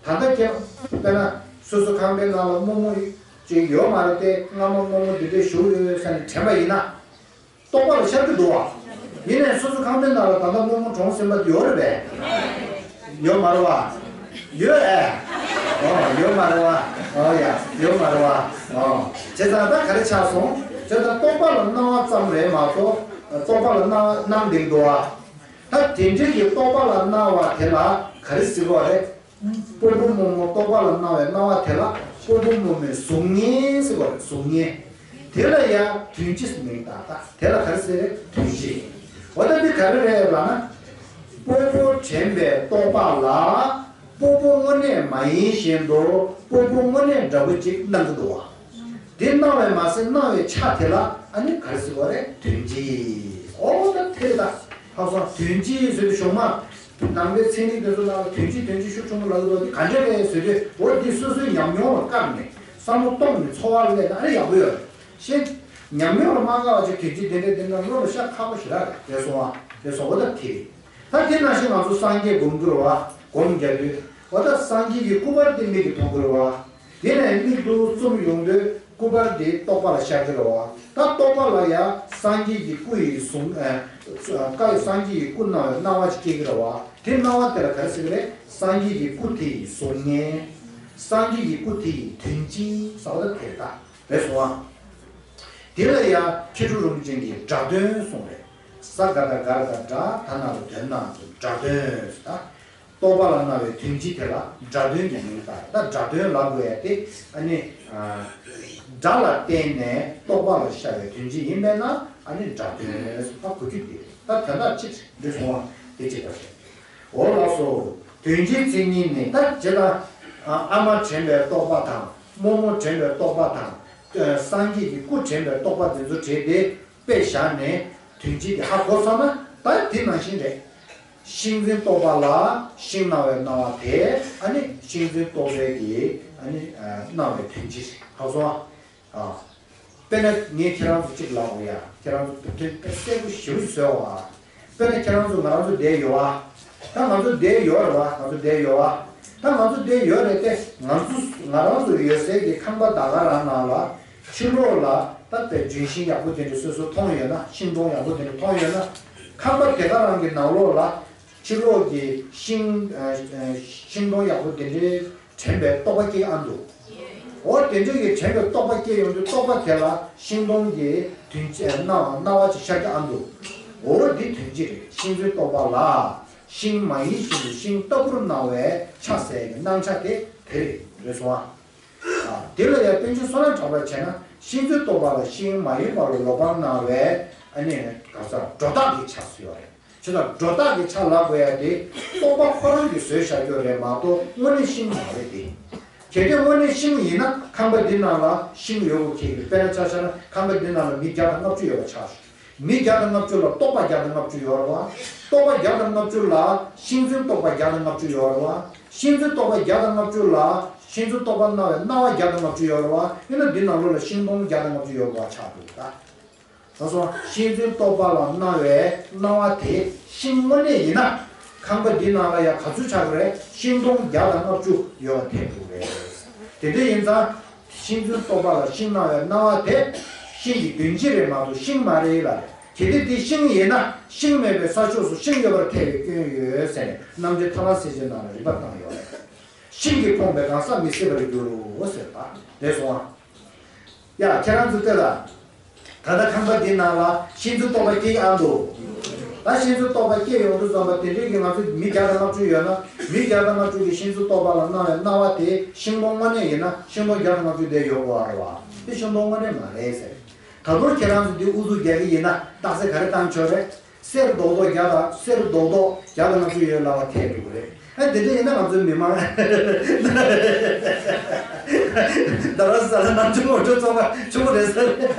ད་ལྟ་ཀྱང་དཔེར་ན་སོ་སོ་ཁང་པའི་ནང་ལ་རྨོ་མོ་ཅིག་ཡོད་མ་རེད་དེ། སྔ་མ་རྨོ་མོ་འདི་འདྲས་བཞུགས་ཡོད་ས་ནས་དྲན་པ་ཡིན་ན། རྟོག་པ་ལ་ཤར་གྱི་འདུག་བ། ཡིན་ནའི་སོ་སོ་ཁང་པའི་ནང་ལ་ད་ལྟ་རྨོ་མོ་གྲོངས་ཟིན་པ་ཡོད་རེད་པས། ཡོད་མ་རེད་བ། ཡོད་ཨེ། ཨོ་ཡོད་མ་རེད་བ། ཨོ་ཡ་ཡོད་མ་རེད་བ། ཨོ་བྱས་ཙང་ད་ག་རེ་ཆགས་སོང་། བྱས་ཙང་རྟོག་པ་ལ་སྣང་བ་ཙམ་རེད་མ་གཏོགས་རྟོག་པ་ལ་སྣང་སྣང་བསྡད་འདུག་བ། ད་དེ་འདྲའི་གི་རྟོག་པ་ལ་སྣང་བ་དེ་ལ་ག་རེ་ཟེར་དགོས་རེད། སྤོ་བོ་རྨོ་མོ་རྟོག་པ་ལ་སྣང་བའི་སྣང་བ་དེ་ལ་སྤོ་བོ་རྨོ་མོའི་གཟུགས་བརྙན་ཟེར་བ་རེད། གཟུགས་བརྙན། དེ་ལ་ཡང་དོན་སྤྱི་ཟེར་མིང་བཏགས། ད་དེ་ལ་ག་རེ་ཟེར་རེད། དོན་སྤྱི། འོ་ད་འདི་ག་རེ་རེད་ལབ་ན། སྤོ་བོ་དྲན་པའི་རྟོག་པ་ལ་སྤོ་བོ་དངོས་གནས་མ་ཡིན་བཞིན་དུ་སྤོ་བོ་དངོས་གནས་འདྲ་པོ་ཅིག་སྣང་གི་འདུག་བ། དེ་སྣང་བས་མ་ཟད་སྣང་བའི་ཆ་དེ་ལ་ཨ་ནི་ག་རེ་ཟེར་བ་རེད། དོན་སྤྱི། འོ་ད་དེ་རེད་ད། ཧ་སོང་། དོན་སྤྱི་ཟེར་དུས་གཞུག་མ་ནང་པའི་ཚན་རིག་དེ་ཚོ་ནང་ལ་དོན་སྤྱི་དོན་སྤྱི་ཤུགས་ཆེན་པོ་ལབ་ཀྱི་འདུག་འདི་ག་འདྲ་རེད་ཟེར་དུས། འོ་འདི་སོ་སོའི་ཉམས་མྱོང་ལ་བཀར་ནས་བསམ་བློ་གཏོང་ནས་འཚོ་བ་ལ་གནས་ན་ཨ་ནི་ཡག་པོ་ཡོད་རེད། ཤེས། ཉམས་མྱོང་ལ་མ་དགའ་བ་ཅིག་དོན་སྤྱི་དེ་འདྲ་དེ་འདྲ་བློ་ལ་ཤར་ཁག་པོ་ཞེ་དྲག་རེད། དེ་སོང་བ་དེ་སོང་། འོ་ད་དེ་རེད། ད་དེ་ནང་བཞིན་ང་ཚོ་སངས་རྒྱས་སྒོམ་དགོས་རེད་བ། སྒོམ་རྒྱག་དུས་འོ་ད་སངས་རྒྱས་ཀྱི་སྐུ་པར་དེ་མིག་གིས་མཐོང་གི་རེད་བ། དེ་ནས་མིག་ཏུ་བཙུམ་ཡོང་དུས་སྐུ་པར་དེ་རྟོག་པ་ལ་ཤར་གྱི་རེད་བ། ད་རྟོག་པ་ལ་ཡང་སངས་རྒྱས་ཀྱི་སྐུ་ཡི་གཟུགས། ཨ། བཀའ་ཡི་སངས་རྒྱས་ཀྱི་སྐུ་སྣང་བའི་སྣང་བ་ཞིག་སྐྱེ་གི་རེད་བ། དེ་སྣང་བ་དེ་ལ་ག་རེ་ཟེར་གི་རེད། སངས་རྒྱས་ཀྱི་སྐུ་དེ་ཡི་གཟུགས་བརྙན། སངས་རྒྱས་ཀྱི་སྐུ་དེ་ཡི་དོན་སྤྱི་ཟེར་བ་ད་དེ་རེད་ད། རེད་སོང་བ། དེ་ལ་ཡང་མཁས་གྲུབ་རིན་པོ་ཆེ་གིས་སྒྲ་དོན་གསུངས་རེད། ས་ག་བཏགས་སྒ་ར་བཏགས་སྒྲ། ད་ན་རོ་དོ་ན། སྒྲ་དོན་ཟེར་ད། རྟོག་པ་ལ་སྣང་བའི་དོན་སྤྱི་དེ་ལ་སྒྲ་དོན་གྱི་མིང་བཏགས། ད་སྒྲ་དོན་ལབ་དགོས་ཡ་དེ་ཨ་ནི། ཨ། སྒྲ་ལ་བརྟེན་ནས་རྟོག་པ་ལ་ཤར་བའི་དོན་སྤྱི་ཡིན་པས་ན་ཨ་ནི་སྒྲ་དོན་ཟེར་བ་གོ་རྒྱུ་དེ་རེད། ད་དོན་དག་ཅིག་འདི་སོང་བ་དེ་ཅིག་ད་ཟེར། འོ་ལགས་སོ། དོན་སྤྱིའི་མཚན་ཉིད་ནི། ད་ཇི་ལྟར་ཨ་མ་དྲན་པའི་རྟོག་པ་དང་རྨོ་མོ་དྲན་པའི་རྟོག་པ་དང་། སངས་རྒྱས་ཀྱི་སྐུ་དྲན་པའི་རྟོག་པ་འདི་ཚོ་བྲལ་ཏེ། དཔེ་བཞག་ནས་དོན་སྤྱི་དེ་ཧ་གོ་ཚར་ན་ད་དེ་ནང་བཞིན་རེད། ཤིང་འཛིན་རྟོག་པ་ལ་ཤིང་སྣང་བའི་སྣང་བ་དེ་ཨ་ནི་ཤིང་འཛིན་རྟོག་པའི་གི་ཨ་ནི་སྣང་བའི་དོན་སྤྱི་རེད། ཧ་གོ་སོང་ཨ། དཔེར་ན་ངས་ཁྱེད་རང་ཚོ་གཅིག་ལབ་དགོས་ཡ། ཁྱེད་རང་ཚོ་དོན་དཔེ་གསལ་པོ་ཞེ་པོ་ཅིག་བཟོས་པ། དཔེར་ན་ཁྱེད་རང་ཚོ་ང་རང་ཚོ་བསྡད་ཡོད་ཨ། ད་ང་ཚོ་བསྡད་ཡོད་རེད་བ། ང་ཚོ་བསྡད་ཡོད་ཨ། ད་ང་ཚོ་བསྡད་ཡོད་རེད་དེ། ང་ཚོ་ང་རང་ཚོ་ཡོད་སའི་གི་ཁང་པ་ད་ག་རང་ནང་ལ་ཕྱི་ལོགས་ལ། ད་དཔེ་ལྗོན་ཤིང་ཡག་པོ་དེ་འདྲ་སོ་སོ་མཐོང་ཡོད་ན། ཤིང་སྡོང་ཡག་པོ་དེ་འདྲ་མཐོང་ཡོད་ན། ཁང་པ་དེ་ག་རང་གི་ནང་ལོགས་ལ་ཕྱི་ལོགས་ཀྱི་ཤིང་ཨ་ཨ་ཤིང་སྡོང་ཡག་པོ་དེ་འདྲའི་དྲན་པའི་རྟོག་པ་སྐྱེ་ཨ་འདུག་འོ་དེ་འདྲ་གི་དྲན་པའི་རྟོག་པ་སྐྱེ་ཡོང་དུས་རྟོག་པ་དེ་ལ་ཤིང་སྡོང་གི་དོན་སྤྱི་སྣང་བ་སྣང་བ་ཅིག་ཤར་གྱི་ཨ་འདུག་འོ་འདི་དོན་སྤྱི་རེད། ཤིང་ཚུལ་རྟོག་པ་ལ་ཤིང་མ་ཡིན་བཞིན་དུ་ཤིང་ལྟ་བུར་སྣང་བའི་ཆ་ཟེར་གྱི་སྣང་ཆ་དེ་དེ་རེད། རེད་སོང་ཨ། དེ་ལ་ཡང་དཔེ་འཇོག་བསོད་ནམས་གྲགས་པས་བྱས་ན། ཤིང་ཚུལ་རྟོག་པ་ལ་ཤིང་མ་ཡིན་པ་ལ་བློ་ཕམ་སྣང་བའི་ཨ་ནི་ག་ས་སྒྲོ་བཏགས་ཀྱི་ཆ་ཟེར་བ་རེད། བྱས་ཙང་སྒྲོ་བཏགས་ཀྱི་ཆ་ལབ་དགོས་ཡ་དེ་རྟོག་པ་ཁོ་རང་གིས་བཟོས་བཞག་རྒྱུ་རེད་མ་གཏོགས་དངོས་གནས་ཤིང་མ་རེད་དེ། གལ་ཏེ་དངོས་གནས་ཤིང་ཡིན་ན་ཁང་པ་འདི་ནང་ལ་ཤིང་ཡོད་དགོས་ཀྱི་རེད། དཔེར་ན་ཆ་བཞག་ན་ཁང་པ་འདི་ནང་ལ་མི་བརྒྱ་དང་ལྔ་བཅུ་ཡོད་པ་ཆགས་ཤོག་མི་བརྒྱ་དང་ལྔ་བཅུ་ལ་རྟོག་པ་བརྒྱ་དང་ལྔ་བཅུ་ཡོད་རེད་བ། རྟོག་པ་བརྒྱ་དང་ལྔ་བཅུ་ལ་ཤིང་ཚུལ་རྟོག་པ་བརྒྱ་དང་ལྔ་བཅུ་ཡོད་རེད་བ། ཤིང་ཚུལ་རྟོག་པ་བརྒྱ་དང་ལྔ་བཅུ་ལ་ཤིང་ཚུལ་རྟོག་པ་སྣང་བའི་སྣང་བ་བརྒྱ་དང་ལྔ་བཅུ་ཡོད་རེད་བ། ཡིན་ན་འདི་ནང་ལོགས་ལ་ཤིང་སྡོང་བརྒྱ་དང་ལྔ་བཅུ་ཡོད་རེད་བ་ཆགས་འདུག་ད། ད་སོང་ཤིང་ཚུལ་རྟོག་པ་ལ་སྣང་བའི་སྣང་བ་དེ་ཤིང་དངོས་གནས་ཡིན་ན། ཁང་པ་འདི་ནང་ལ་ཡང་ག་ཚོད་ཆགས་ཀྱི་རེད། ཤིང་སྡོང་བརྒྱ་དང་ལྔ་བཅུ་ཡོད་པ་ཐེབས་འདུག་རེད། དེ་འདྲ་ཡིན་ཙང་། ཤིང་ཚུལ་རྟོག་པ་ལ་ཤིང་སྣང་བའི་སྣང་བ་དེ་ཤིང་གི་དོན་སྤྱི་རེད་མ་གཏོགས་ཤིང་མ་རེད་ལ། གལ་ཏེ་དེ་ཤིང་ཡིན་ན་ཤིང་མེད་པའི་ས་ཕྱོགས་སུ་ཤིང་ཡོད་པར་ཐལ་བའི་སྐྱོན་ཡོད་ཟེར་ནས་རྣམ་འགྲེལ་ཐར་ལམ་གསལ་བྱེད་ནང་ལ་རིམ་པ་བཏང་ཡོད་རེད། ཤིང་གིས་ཕོངས་པའི་གང་ཟག་མི་སྲིད་པར་འགྱུར་རོ་ཟེར་བ་རེད་སོང་ཨ། ཡ་ཁྱེད་རང་ཚོ་ལྟོས་ལ། ད་ལྟ་ཁང་པ་འདི་ནང་ལ་ཤིང་ཚུལ་རྟོག་པ་སྐྱེ་ཨ་འདུག་ད་ཤིང་ཚུལ་རྟོག་པ་སྐྱེ་ཡོང་དུས་ཙམ་པ་དེ་འདྲའི་གི་ང་ཚོ་མི་བརྒྱ་དང་ལྔ་བཅུ་ཡོད་ན་མི་བརྒྱ་དང་ལྔ་བཅུ་གི་ཤིང་ཚུལ་རྟོག་པ་ལ་སྣང་བའི་སྣང་བ་དེ་ཤིང་སྡོང་དངོས་གནས་ཡིན་ན་ཤིང་སྡོང་བརྒྱ་དང་ལྔ་བཅུ་དེ་ཡོད་དགོས་པ་རེད་བ། དེ་ཤིང་སྡོང་དངོས་གནས་མ་རེད་ཟེར། ད་དུང་ཁྱེད་རང་ཚོ་འདི་ཨུ་ཚུགས་རྒྱག་གི་ཡིན་ན་རྟགས་གསལ་ག་རེ་བཏང་ཆོག་རེད། གསེར་རྡོག་རྡོག་བརྒྱ་དང་གསེར་རྡོག་རྡོག་བརྒྱ་དང་ལྔ་བཅུ་ཡོད་ལབ་པ་ཐལ་འགྲོ་གི་རེད། ཨ་དེ་འདྲ་ཡིན་ན་ང་ཚོའི་མི་མང་རྡ་རམ་ས་ལ་ནང་ཆུ་མོ་ཊ་བཙོང་ཁ་ཆུ་མོ་རེད་ཟེར། རེད་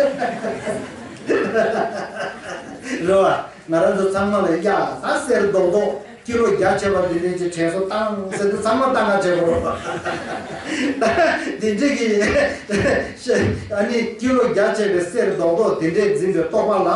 བ། ང་རང་ཚོ་ཚང་མ་ལ་ཡ་ད་གསེར་རྡོག་རྡོག་ཀི་ལོ་བརྒྱ་བྱས་པ་འདི་འདྲས་ཀྱི་དྲན་གསོ་བཏང་ཟེར་དུས་ཚང་མ་བཏང་ག་བྱེད་དགོས་རེད། ད་དེ་འདྲས་ཀྱི་ཨ་ནི་ཀི་ལོ་བརྒྱ་བྱས་པའི་གསེར་རྡོག་རྡོག་དེ་འདྲས་འཛིན་པའི་རྟོག་པ་ལ།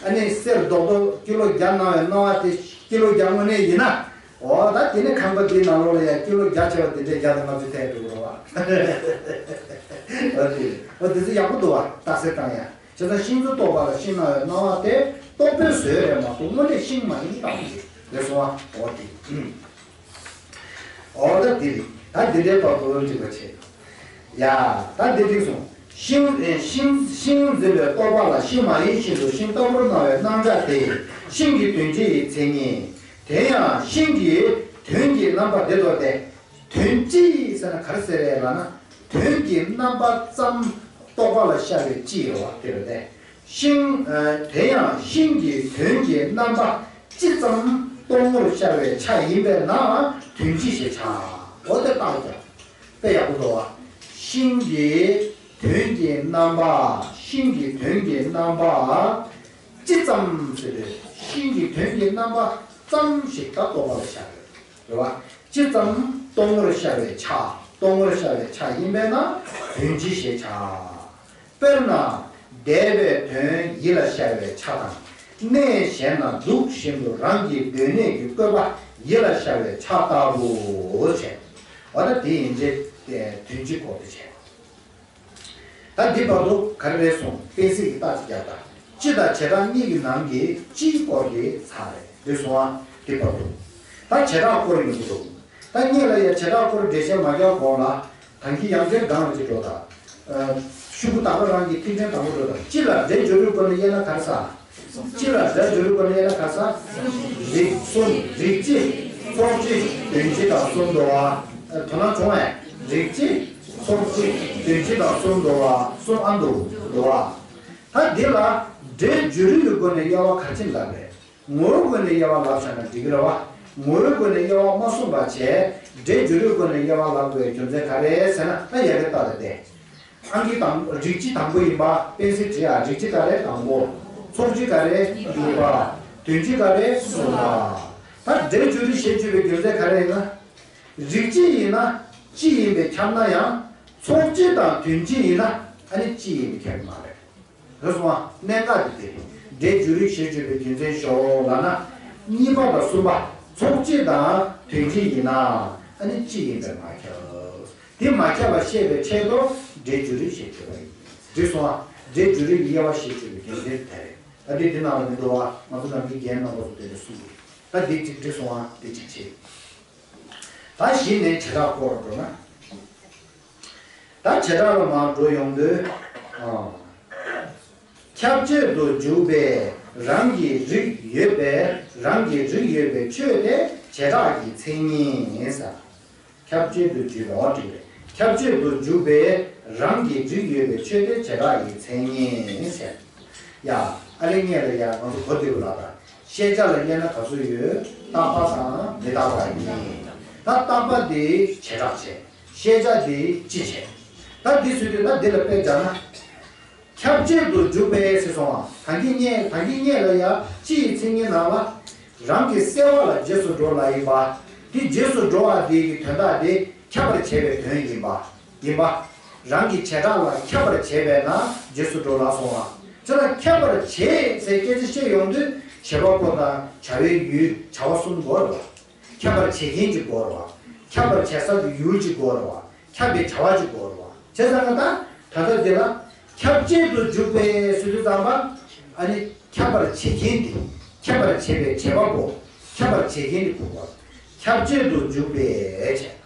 ཨ་ནི་གསེར་རྡོག་རྡོག་ཀི་ལོ་བརྒྱ་སྣང་བའི་སྣང་བ་དེ་ཀི་ལོ་བརྒྱ་དངོས་གནས་ཡིན་ན། འོ་ད་དེ་ནི་ཁང་པ་འདིའི་ནང་ལོགས་ལ་ཡང་ཀི་ལོ་བརྒྱ་བྱས་པ་དེ་འདྲའི་བརྒྱ་དང་ལྔ་བཅུ་ཐལ་འགྲོ་གི་རེད་བ། འོ་དེ་འོ་དེ་ཚོ་ཡག་པོ་འདུག་བ། རྟགས་གསལ་བཏང་ཡ། བྱས་ཙང་ཤིང་ཚུལ་རྟོག་པ་ལ་ཤིང་སྣང་བའི་སྣང་བ་དེ་རྟོག་པའི་བཟོ་རེད་མ་གཏོགས་དངོས་གནས་ཤིང་མ་ཡིན་སྟངས་རེད་སོང་བ། འོ་དེ། འོ་ད་འདི་རེད། ད་འདི་འདྲའི་བར་དུ་འགྲིག་པ་བྱེད། ཡ། ད་འདི་འགྲིག་སོང་། ཤིང་ཨེ་ཤིང་ཤིང་འཛིན་པའི་རྟོག་པ་ལ་ཤིང་མ་ཡིན་བཞིན་དུ་ཤིང་ལྟ་བུར་སྣང་བའི་སྣང་ཆ་དེ་ཤིང་གི་དོན་སྤྱི་ཡི་མཚན་ཉིད། དེ་ཡང་ཤིང་གི་དོན་གྱི་རྣམ་པ་འདི་ལྟ་སྟེ། དོན་སྤྱི་ཟེར་ན་ག་རེ་ཟེར་རེད་ལབ་ན། དོན་གྱི་རྣམ་པ་ཙམ་རྟོག་པ་ལ་ཤར་བའི་སྤྱི་རེད་བ་དེ་རེད་དེ། ཤིང་། དེ་ཡང་ཤིང་གི་དོན་གྱི་རྣམ་པ་སྤྱི་ཙམ་རྟོག་ངོར་ཤར་བའི་ཆ་ཡིན་པས་ན་དོན་སྤྱི་ཞེས་བྱ། འོ་དེ་རྟགས་ཀྱང་དཔེ་ཡག་པོ་འདུག་བ། ཤིང་གི་དོན་གྱི་རྣམ་པ། ཤིང་གི་དོན་གྱི་རྣམ་པ་སྤྱི་ཙམ་ཟེར་ཏེ། ཤིང་གི་དོན་གྱི་རྣམ་པ་ཙམ་ཞིག་ད་རྟོག་པ་ལ་ཤར་རེད། རེད་བ། སྤྱི་ཙམ་རྟོག་ངོར་ཤར་བའི་ཆ། རྟོག་ངོར་ཤར་བའི་ཆ་ཡིན་པས་ན་དོན་སྤྱི་ཞེས་བྱ། དཔེར་ན། འདས་པའི་དོན་ཡིད་ལ་ཤར་བའི་ཆ་དང་། གནས་གཞན་ན་འདུག་བཞིན་དུ་རང་གི་སྡོད་གནས་ཀྱི་བཀོད་པ་ཡིད་ལ་ཤར་བའི་ཆ་ལྟ་བུ་བྱས། འོ་ད་དེ་ཡིན་ཚེ་དོན་སྤྱི་སྐོར་དུ་བྱས། ད་འདི་བར་དུ་ག་རེ་རེད་སོང་། དཔེ་གཟིགས་ཀྱི་རྟགས་ཅིག་རྒྱག་ད། སྤྱི་དང་བྱེ་བྲག་གཉིས་ཀྱི་ནང་གི་སྤྱིའི་སྐོར་གྱི་ཚར་རེད། རེད་སོང་ཨ། འདི་བར་དུ། ད་བྱེ་བྲག་སྐོར་ཡོང་གི་འདུག་ད་སྔོན་ལ་ཡ་བྱེ་བྲག་སྐོར་འགྲེལ་བཤད་མ་རྒྱག་གོང་ལ། ད་གིན་ཡང་བསྐྱར་སྒང་ལ་ཅིག་འགྲོ་ད། ཨ། ཤོག་གུ་དག་པ་རང་གི་ཐིག་ཕྲེང་དང་པོ་འགྲོ་ད། སྤྱི་ལ་སྒྲའི་སྦྱོར་བའི་སྒོ་ནས་དབྱེ་ན་ག་རེ་ཟ། སྤྱི་ལ་སྒྲའི་སྦྱོར་བའི་སྒོ་ནས་དབྱེ་ན་ག་རེ་ཟ། རིགས་གསུམ། རིགས་སྤྱི། ཚོགས་སྤྱི། དོན་སྤྱི་དང་གསུམ་འདུག་བ། ཨ། དོ་སྣང་བྱུང་བས། རིགས་སྤྱི། ཚོགས་སྤྱི། དོན་སྤྱི་དང་གསུམ་འདུག་བ། གསུམ་ཨ་འདུག་འདུག་བ། ད་འདི་ལ་སྒྲའི་སྦྱོར་བའི་སྒོ་ནས་དབྱེ་བ་ག་ཅི་ལབ་རེད། ངོ་བོའི་སྒོ་ནས་དབྱེ་བ་ལབ་བཞག་ན་འགྲིག་གི་རེད་བ། ངོ་བོའི་སྒོ་ནས་དབྱེ་བ་མ་གསུངས་པ་བྱས། སྒྲའི་སྦྱོར་བའི་སྒོ་ནས་དབྱེ་བ་ལབ་དགོས་རྒྱུ་མཚན་ག་རེ་ཟེར་ན། ད་ཡ་གི་ལྟ་ལ་བལྟས། ཨང་ཀི་དང་། རིགས་སྤྱི་དང་པོ་ཡིན་པ། དཔེ་སྲིད་བྲིས་ཡ། རིགས་སྤྱི་ག་རེ། དང་པོ། ཚོགས་སྤྱི་ག་རེ། གཉིས་པ། དོན་སྤྱི་ག་རེ། གསུམ་པ། ད་སྒྲའི་སྦྱོར་རིགས་ཞེས་བརྗོད་པའི་རྒྱུ་མཚན་ག་རེ་ཡིན་ན། རིགས་སྤྱི་ཡིན་ན་སྤྱི་ཡིན་པས་ཁྱབ་ན་ཡང་། ཚོགས་སྤྱི་དང་དོན་སྤྱི་ཡིན་ན་ཨ་ནི་སྤྱི་ཡིན་པས་ཁྱབ་ཀྱི་མ་རེད། རེད་སོང་ཨ། གནད་འགག་དེ་དེ་རེད། སྒྲའི་སྦྱོར་རིགས་ཞེས་བརྗོད་པའི་རྒྱུ་མཚན་ཞོག་ལབ་ན། གཉིས་པ་དང་གསུམ་པ་ཚོགས་སྤྱི་དང་དོན་སྤྱི་ཡིན་ན་ཨ་ནི་སྤྱི་ཡིན་པས་མ་ཁྱབ། དེ་མ་ཁྱབ་པ་ཤེས་པའི་ཆེད་དུ་སྒྲའི་སྦྱོར་རིགས་ཞེས་བརྗོད་པ་ཡིན། འགྲིག་སོང་ཨ། སྒྲའི་འབྲུ་རིགས་ཀྱི་དབྱེ་བ་ཞེས་བརྗོད་པའི་རྒྱན་འདིར་ད་རེད། ད་འདི་འདི་ནང་ལ་མི་འདུག་བ། ང་ཚོ་ནམ་རྒྱུན་རྒྱན་རྣམ་པ་སོགས་དེ་འདྲ་གསུངས་འདུག་ད་འདི་གཅིག་འགྲིག་སོང་བ། འདི་གཅིག་བྱེད། ད་གཞི་ནས་བྱེ་བྲག་སྐོར་འགྲོ་ན། ད་བྱེ་བྲག་ལ་མར་འགྲོ་ཡོང་དུས། ཨ། ཁྱབ་བྱེད་དུ་འཇུག་པའི་རང་གི་རིགས་ཡོད་པའི་རང་གི་རིགས་ཡོད་པའི་ཆོས་དེ་བྱེ་བྲག་གི་མཚན་ཉིད་ཟེར། ཁྱབ་བྱེད་དུ་འཇུག་པའི་འོ་འགྲིག་རེད། ཁྱབ་བྱེད་དུ་འཇུག་པའི་རང་གི་རིགས་ཡོད་པའི་ཆོས་དེ་བྱེ་བྲག་གི་མཚན་ཉིད་ཟེར། ཡ། ཨ་ལེ་ངས་ལ་ཡ་ང་ཚོ་གོ་བདེ་བོ་ལ་ད། ཤེས་བྱ་ལ་དབྱེ་ན་ག་ཚོད་ཡོད། རྟག་པ་དང་མི་རྟག་པ་གཉིས། ད་རྟག་པ་དེ་བྱེ་བྲག་བྱས། ཤེས་བྱ་དེ་སྤྱི་བྱས། ད་འདི་ཚོ་དེ་ད་འདི་ལ་དཔེ་སྦྱར་ན། ཁྱབ་བྱེད་དུ་འཇུག་པའི་ཟེར་སོང་བ། ད་གིན་ངས་ད་གིན་ངས་ལ་ཡ་སྤྱི་ཡི་མཚན་ཉིད་ནང་ལ། རང་གི་གསལ་བ་ལ་རྗེས་སུ་འགྲོ་ལ་ཡིན་པ། དེ་རྗེས་སུ་འགྲོ་བ་དེ་གི་དོན་དག་དེ་ཁྱབ་པར་བྱེད་པའི་དོན་ཡིན་པ། ཡིན་པ། རང་གི་བྱེ་བྲག་ལ་ཁྱབ་པར་བྱེད་པས་ན་རྗེས་སུ་འགྲོ་ལ་སོང་བ། དེ་ལ་ཁྱབ་པར་བྱེད་ཟེར་སྐད་ཆ་བཤད་ཡོང་དུས་བྱེད་པ་པོ་དང་བྱ་བའི་ཡུལ་བྱ་བ་གསུམ་དགོས་རེད་བ། ཁྱབ་པར་བྱེད་མཁན་གྱི་སྐོར་བ། ཁྱབ་པར་བྱེད་ས་ཀྱི་ཡུལ་གྱི་སྐོར་བ། ཁྱབ་པའི་བྱ་བ་གྱི་སྐོར་བ། བྱས་ཙང་ད་ད་ལྟ་འདི་ལ་ཁྱབ་བྱེད་དུ་འཇུག་པའི་ཟེར་དུས་ཙམ་པ། ཨ་ནི་ཁྱབ་པར་བྱེད་མཁན་དེ། ཁྱབ་པར་བྱེད་པའི་བྱེད་པ་པོ། ཁྱབ་པར་བྱེད་མཁན་དེ་ཁུག་པ། ཁྱབ་བྱེད་དུ་འཇུག་པའི་བྱས།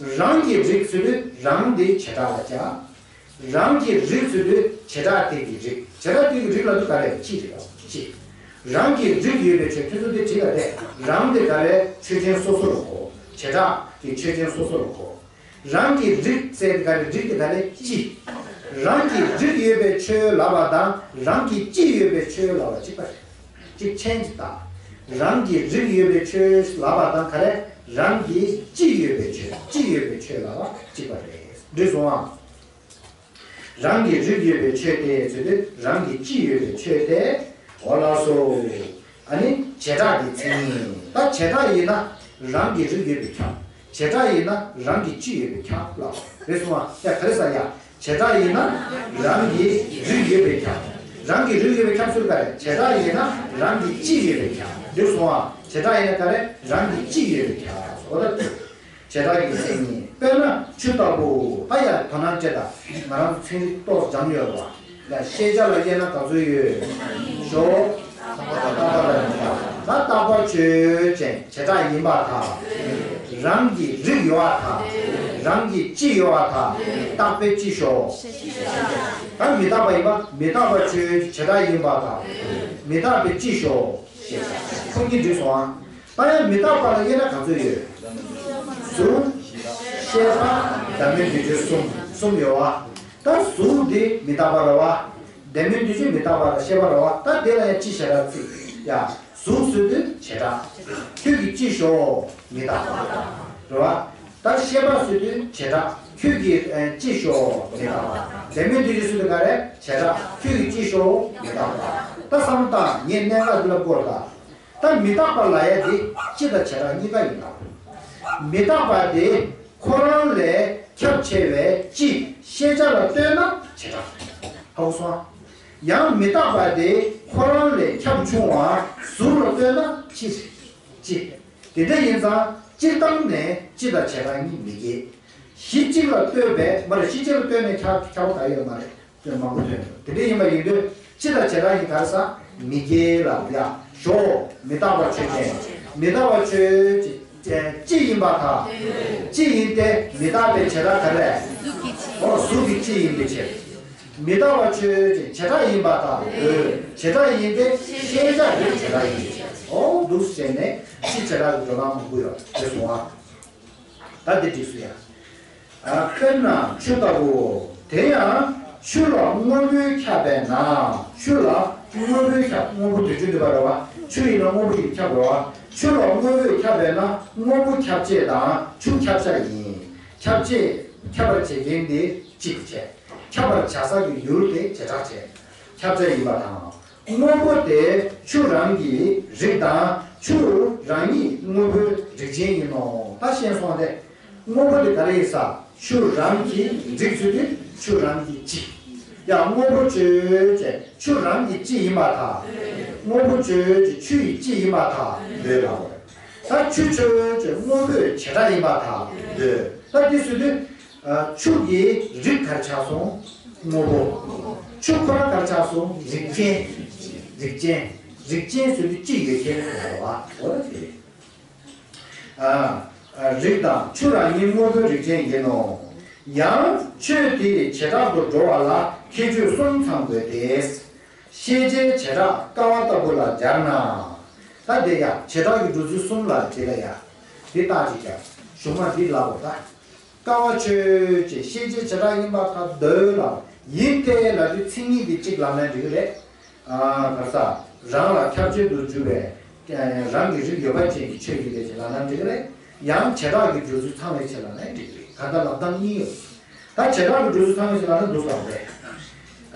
རང་གི་རིགས་ཟེར་དུས་རང་དེ་བྱེ་བྲག་ལ་བྱ། རང་གི་རིགས་ཟེར་དུས་བྱེ་བྲག་དེ་གི་རིགས། བྱེ་བྲག་དེ་གི་རིགས་ལ་དུ་ག་རེ་སྤྱི་རེད་བ། སྤྱི། རང་གི་རིགས་ཡོད་པའི་ཆོས་ཁྱོད་ཚོ་དེ་བྲིས་ལ་དེ་རང་དེ་ག་རེ་ཆོས་ཅན་སོ་སོ་ལ་གོ། བྱེ་བྲག་གི་ཆོས་ཅན་སོ་སོ་ལ་གོ། རང་གི་རིགས་ཟེར་དེ་ག་རེ་རིགས་དེ་ག་རེ་སྤྱི། རང་གི་རིགས་ཡོད་པའི་ཆོས་ལབ་པ་དང་རང་གི་སྤྱི་ཡོད་པའི་ཆོས་ལབ་པ་གཅིག་པ་རེད། གཅིག་ཆེན་གཅིག་དག་རང་གི་རིགས་ཡོད་པའི་ཆོས་ལབ་པ་དང་ག་རེ་རང་གི་སྤྱི་ཡོད་པའི་ཆོས་སྤྱི་ཡོད་པའི་ཆོས་ལབ་པ་གཅིག་པ་རེད། འགྲིག་སོང་ཨ། རང་གི་རིགས་ཡོད་པའི་ཆོས་དེ་ཟེར་དུས་རང་གི་སྤྱི་ཡོད་པའི་ཆོས་དེ། འོ་ལགས་སོ། ཨ་ནི་བྱེ་བྲག་གི་མཚན་ཉིད། ད་བྱེ་བྲག་ཡིན་ན་རང་གི་རིགས་ཡོད་པས་ཁྱབ། བྱེ་བྲག་ཡིན་ན་རང་གི་སྤྱི་ཡོད་པས་ཁྱབ་ལ། རེད་སོང་ཨ། ཡ་ག་རེ་ཟ་ཡ། བྱེ་བྲག་ཡིན་ན་རང་གི་རིགས་ཡོད་པས་ཁྱབ། རང་གི་རིགས་ཡོད་པས་ཁྱབ་ཟེར་ག་རེ། བྱེ་བྲག་ཡིན་ན་རང་གི་སྤྱི་ཡོད་པས་ཁྱབ། རེད་སོང་ཨ། བྱེ་བྲག་ཡིན་ན་ག་རེ་རང་གི་སྤྱི་ཡོད་པས་ཁྱབ། འོ་ད། བྱེ་བྲག་གི་མཚན་ཉིད། དཔེར་ན་ཆུ་ལྟ་བུ། ད་ཡང་དོ་སྣང་བྱེད་དང་། ང་རང་ཚོ་ཚན་རིག་ཏོག་ཙམ་སྦྱངས་ཡོད་རེད་བ། ཡང་ཤེས་བྱ་ལ་དབྱེ་ན་ག་ཚོད་ཡོད། ཞོག་རྟག་པ་དང་མི་རྟག་པ། ད་རྟག་པ་ཆོས་ཅན་བྱེ་བྲག་ཡིན་པར་ཐལ། རང་གི་རིགས་ཡོད་པར་ཐལ། རང་གི་སྤྱི་ཡོད་པར་ཐལ། རྟག་པའི་སྤྱི་ཞོག་ད་མི་རྟག་པ་ཡིན་པ། མི་རྟག་པ་ཆོས་ཅན་བྱེ་བྲག་ཡིན་པར་ཐལ། མི་རྟག་པའི་སྤྱི་ཞོག་ཁོང་གཉིས་འགྲིག་སོང་ཨ། ད་ཡང་མི་རྟག་པ་ལ་དབྱེ་ན་ག་ཚོད་ཡོད། གཟུགས། ཤེས་པ། བདག་མེད་འདུ་བྱེད་གསུམ། གསུམ་ཡོད་བ། ད་གཟུགས་འདི་མི་རྟག་པ་རེད་བ། བདག་མེད་འདུ་བྱེད་མི་རྟག་པ་ལ་ཤེས་པ་རེད་བ། ད་དེ་ལ་ཡང་སྤྱི་བྱེ་བྲག་བརྩི། ཡ། གཟུགས་ཟེར་དུས་བྱེ་བྲག་ཁྱོད་ཀྱི་སྤྱི་ཞོག་མི་རྟག་པ། རེད་བ། ད་ཤེས་པ་ཟེར་དུས་བྱེ་བྲག་ཁྱོད་ཀྱི་ཨ་སྤྱི་ཞོག་མི་རྟག་པ། བདག་མེད་འདུ་བྱེད་ཟེར་དུས་ག་རེ། བྱེ་བྲག་ཁྱོད་ཀྱི་སྤྱི་ཞོག་མི་རྟག་པ། ད་བསམ་བློ་བཏང་། ངས་གནད་འགག་འདི་ལ་བཀོད་ད། ད་མི་རྟག་པ་ལབ་ཡ་དེ་སྤྱི་དང་བྱེ་བྲག་གཉིས་ཀ་ཡིན་ད། མི་རྟག་པ་དེ་ཁོ་རང་ལས་ཁྱབ་ཆེ་བའི་སྤྱི། ཤེས་བྱ་ལ་ལྟོས་ན་བྱེ་བྲག་ཧ་གོ་སོང་ཨ། ཡང་མི་རྟག་པ་དེ་ཁོ་རང་ལས་ཁྱབ་ཆུང་བ་གཟུགས་ལ་ལྟོས་ན་སྤྱི། སྤྱི། དེ་འདྲ་ཡིན་ཙང་སྤྱིར་བཏང་ནས་སྤྱི་དང་བྱེ་བྲག་གཉིས་མི་འགལ། གཞི་གཅིག་ལ་ལྟོས་པས་མ་རེད། གཞི་གཅིག་ལ་ལྟོས་ནས་ཁྱབ་ཁྱབ་པ་ག་ཡོད་མ་རེད། དོན་མང་པོ་ཐོན་འདུག་དེ་འདྲ་ཡིན་པ་ཡིན་དུས་སྤྱི་དང་བྱེ་བྲག་གཉིས་ག་རེ་ཟ། མི་འགལ་ལ་ཡ། ཞོག་མི་རྟག་པ་ཆོས་ཅན། མི་རྟག་པ་ཆོས་ཅན་སྤྱི་ཡིན་པར་ཐལ། སྤྱི་ཡིན་ཏེ་མི་རྟག་པའི་བྱེ་བྲག་ག་རེ། འོ་གཟུགས་ཀྱི་སྤྱི་ཡིན་པའི་ཕྱིར། མི་རྟག་པ་ཆོས་ཅན་བྱེ་བྲག་ཡིན་པར་ཐལ། འོ་བྱེ་བྲག་ཡིན་ཏེ་ཤེས་བྱ་ཡི་བྱེ་བྲག་ཡིན་པའི་ཕྱིར། འོ་འདུག་སེ་བྱས་ནས་སྤྱི་བྱེ་བྲག་གི་འགྲོ་སྟངས་མང་པོ་ཡོད་དེ་སོང་ཨ། ད་འདི་འགྲིགས་སོ་ཡ། ཨ། དཔེར་ན་ཆུ་ལྟ་བུའོ། དེ་ཡང་ཆུ་ལ་དངོས་པོས་ཁྱབ་པས་ན། ཆུ་ལ་དངོས་པོས་ཁྱབ། དངོས་པོ་དུས་རྒྱུན་འདུས་པ་རེད་བ། ཆུ་ཡིན་ན་དངོས་པོ་ཡིས་ཁྱབ་རེད་བ། ཆུ་ལ་དངོས་པོས་ཁྱབ་པས་ན་དངོས་པོ་ཁྱབ་བྱེད་དང་ཆུ་ཁྱབ་བྱ་ཡིན། ཁྱབ་བྱེད། ཁྱབ་པར་བྱེད་མཁན་དེ་སྤྱི་དེ་བྱས། ཁྱབ་པར་བྱ་ས་ཀྱི་ཡུལ་དེ་བྱེ་བྲག་བྱས། ཁྱབ་བྱ་ཡིན་པ་དང་། དངོས་པོ་དེ་ཆུ་རང་གི་རིགས་དང་ཆུ་རང་ཉིད་དངོས་པོའི་རིགས་ཅན་ཡིན་ནོ། ད་ཤེས་སོང་སྟེ། དངོས་པོ་དེ་ག་རེ་ཡིན་ས། ཆུ་རང་གི་རིགས་ཚུལ་དེ་ཆུ་རང་གི་སྤྱི། ཡང་དངོས་པོ་ཆོས་ཅན་ཆུ་རང་གི་སྤྱི་ཡིན་པར་ཐལ། དངོས་པོ་ཆོས་ཅན་ཆུ་ཡི་སྤྱི་ཡིན་པར་ཐལ་འདོད་ལ། ད་ཆུ་ཆོས་ཅན་དངོས་པོའི་བྱེ་བྲག་ཡིན་པར་ཐལ་འདོད། ད་འདི་ཟེར་དུས། ཆུ་གི་རིགས་ག་རེ་ཆགས་སོང་། དངོས་པོ། ཆུ་ཁོ་རང་ག་རེ་ཆགས་སོང་། རིགས་ཅན། རིགས་ཅན། རིགས་ཅན་ཟེར་དུས་གཅིག་ཡོད་མཁན་ཟེར་བ། འོ་ན་དེ་རེད། ཨ། རིགས་དང་ཆུ་རང་ཉིད་དངོས་པོའི་རིགས་ཅན་ཡིན་ནོ། ཡང་ཆོས་དེའི་བྱེ་བྲག་ཏུ་འགྲོ་བ་ལ་ཁྱད་ཆོས་གསུམ་ཚང་དགོས་ཏེ། ཤེས་བྱའི་བྱེ་བྲག་ཀ་བ་ལྟ་བུ་ལ་སྦྱར་ན། ད་དེ་ཡ་བྱེ་བྲག་གི་འགྲོ་ཚུལ་གསུམ་ལ་དེ་ལ་ཡ། དེ་རྟགས་ཅིག་ཀྱང་གཞུང་མ་འདི་ལ་འོ་ད། ཀ་བ་ཆོས་ཅན། ཤེས་བྱའི་བྱེ་བྲག་ཡིན་པར་ཐལ། འདོད་ལ། ཡིན་ཏེ་ལབ་དུས་མཚན་ཉིད་འདི་གཅིག་ལབ་ན་འགྲིག་གི་རེད། ཨ། ག་ས། རང་ལ་ཁྱབ་བྱེད་དུ་གྱུར་པའི་རང་གི་རིགས་ཡོད་པ་ཅན་གྱི་ཆོས་ཡིན་པའི་ཕྱིར་ལབ་ན་འགྲིག་གི་རེད། ཡང་བྱེ་བྲག་གི་འགྲོ་ཚུལ་ཚང་བའི་ཕྱིར་ལབ་ན་འགྲིག་གི་རེད། གང་ལྟར་ལབ་སྟངས་གཉིས་ཡོད། ད་བྱེ་བྲག་གི་འགྲོ་ཚུལ་ཚང་བའི་ཕྱིར་ལབ་ན་འདུག་སྟངས་རེད།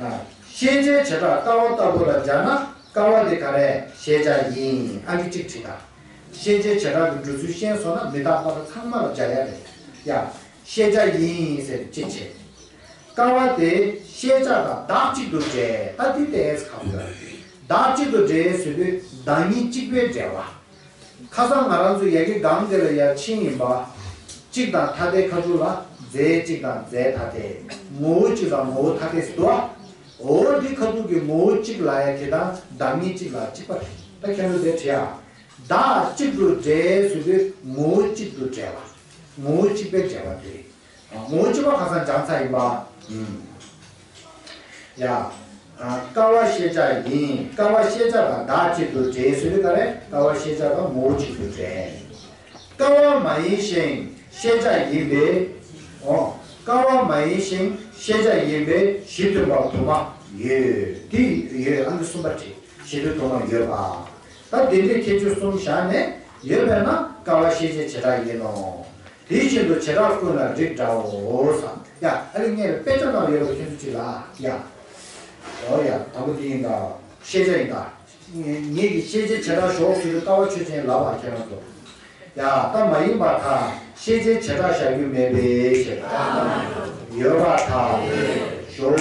ཨ། ཤེས་བྱའི་བྱེ་བྲག་ཀ་བ་ལྟ་བུ་ལ་སྦྱར་ན། ཀ་བ་དེ་ག་རེ། ཤེས་བྱ་ཡིན། ཨང་ཀི་གཅིག་བྲིས་དང་། ཤེས་བྱའི་བྱེ་བྲག་གི་འགྲོ་ཚུལ་ཤེས་སོང་ན་མི་རྟག་པ་ཚང་མ་ལ་སྦྱར་ཡ་རེད། ཡ། ཤེས་བྱ་ཡིན་ཟེར་གཅིག་བྱས། ཀ་བ་དེ་ཤེས་བྱ་དང་བདག་གཅིག་ཏུ་འབྲེལ། ད་འདི་ཏོག་ཙམ་ཁག་པོ་རེད། བདག་གཅིག་ཏུ་འབྲེལ་ཟེར་དུས་བདག་ཉིད་གཅིག་པའི་འབྲེལ་བ། ཁ་སང་ང་རང་ཚོ་ཡ་གི་སྒང་དེ་ལ་ཡ་ཕྱིན་ཡིན་པ། གཅིག་དང་ཐ་དད་ཁ་ཐུག་ལ་རྫས་གཅིག་དང་རྫས་ཐ་དད། ངོ་བོ་གཅིག་དང་ངོ་བོ་ཐ་དད་ཟེར་འདུག་བ། འོ་འདི་ཁ་ཐུག་གི་ངོ་བོ་གཅིག་ལ་ཡ་དེ་དང་བདག་ཉིད་གཅིག་ལ་གཅིག་པ་རེད། ད་ཁྱེད་ཚོ་དེ་བྲིས་ཨ། བདག་གཅིག་ཏུ་འབྲེལ་ཟེར་དུས་ངོ་བོ་གཅིག་ཏུ་འབྲེལ་བ། ངོ་བོ་གཅིག་པའི་འབྲེལ་བ་དེ་རེད། ངོ་བོ་གཅིག་པ་ཁ་སང་སྦྱངས་ཚར་ཡིན་པ། ཨུམ། ཡ། ཨ། ཀ་བ་ཤེས་བྱ་ཡིན། ཀ་བ་ཤེས་བྱ་དང་བདག་གཅིག་ཏུ་འབྲེལ་ཟེར་དུས་ག་རེ། ཀ་བ་ཤེས་བྱ་དང་ངོ་བོ་གཅིག་ཏུ་འབྲེལ། ཀ་བ་མ་ཡིན་ཞིང་ཤེས་བྱ་ཡིན་པའི། འོ། ཀ་བ་མ་ཡིན་ཞིང་ཤེས་བྱ་ཡིན་པའི་གཞི་མཐུན་པ་དུ་མ་ཡོད། དེ་ཡོད། ཨང་ཀི་གསུམ་པ་བྲིས། གཞི་མཐུན་དུ་མ་ཡོད་པ། ད་དེ་འདྲའི་ཁྱད་ཆོས་གསུམ་བཞག་ནས་ཡོད་པས་ན་ཀ་བ་ཤེས་བྱའི་བྱེ་བྲག་ཡིན་ནོ། དེ་བཞིན་དུ་བྱེ་བྲག་ཀུན་ལ་རིགས་འདྲའོ་ཟེར། ཡ། ཨ་ལེ་ངས་དཔེ་ཆ་ནང་ཡོད་པ་ཁྱེད་ཚོ་ཅིག་ལ་ཡ། འོ་ཡ། དང་པོ་དེ་ཡིན་ད། ཤེས་བྱ་ཡིན་ད། ངེད་ཀྱིས་ཤེས་བྱའི་བྱེ་བྲག་ཞོག་ཟེར་དུས་ཀ་བ་ཆོས་ཅན་ལབ་པ་ཁྱེད་རང་ཚོ། ཡ། ད་མ་ཡིན་པར་ཐལ། ཤེས་བྱའི་བྱེ་བྲག་བཞག་རྒྱུ་མེད་པའི་ཕྱིར། ཡོད་པར་ཐལ། ཞོག་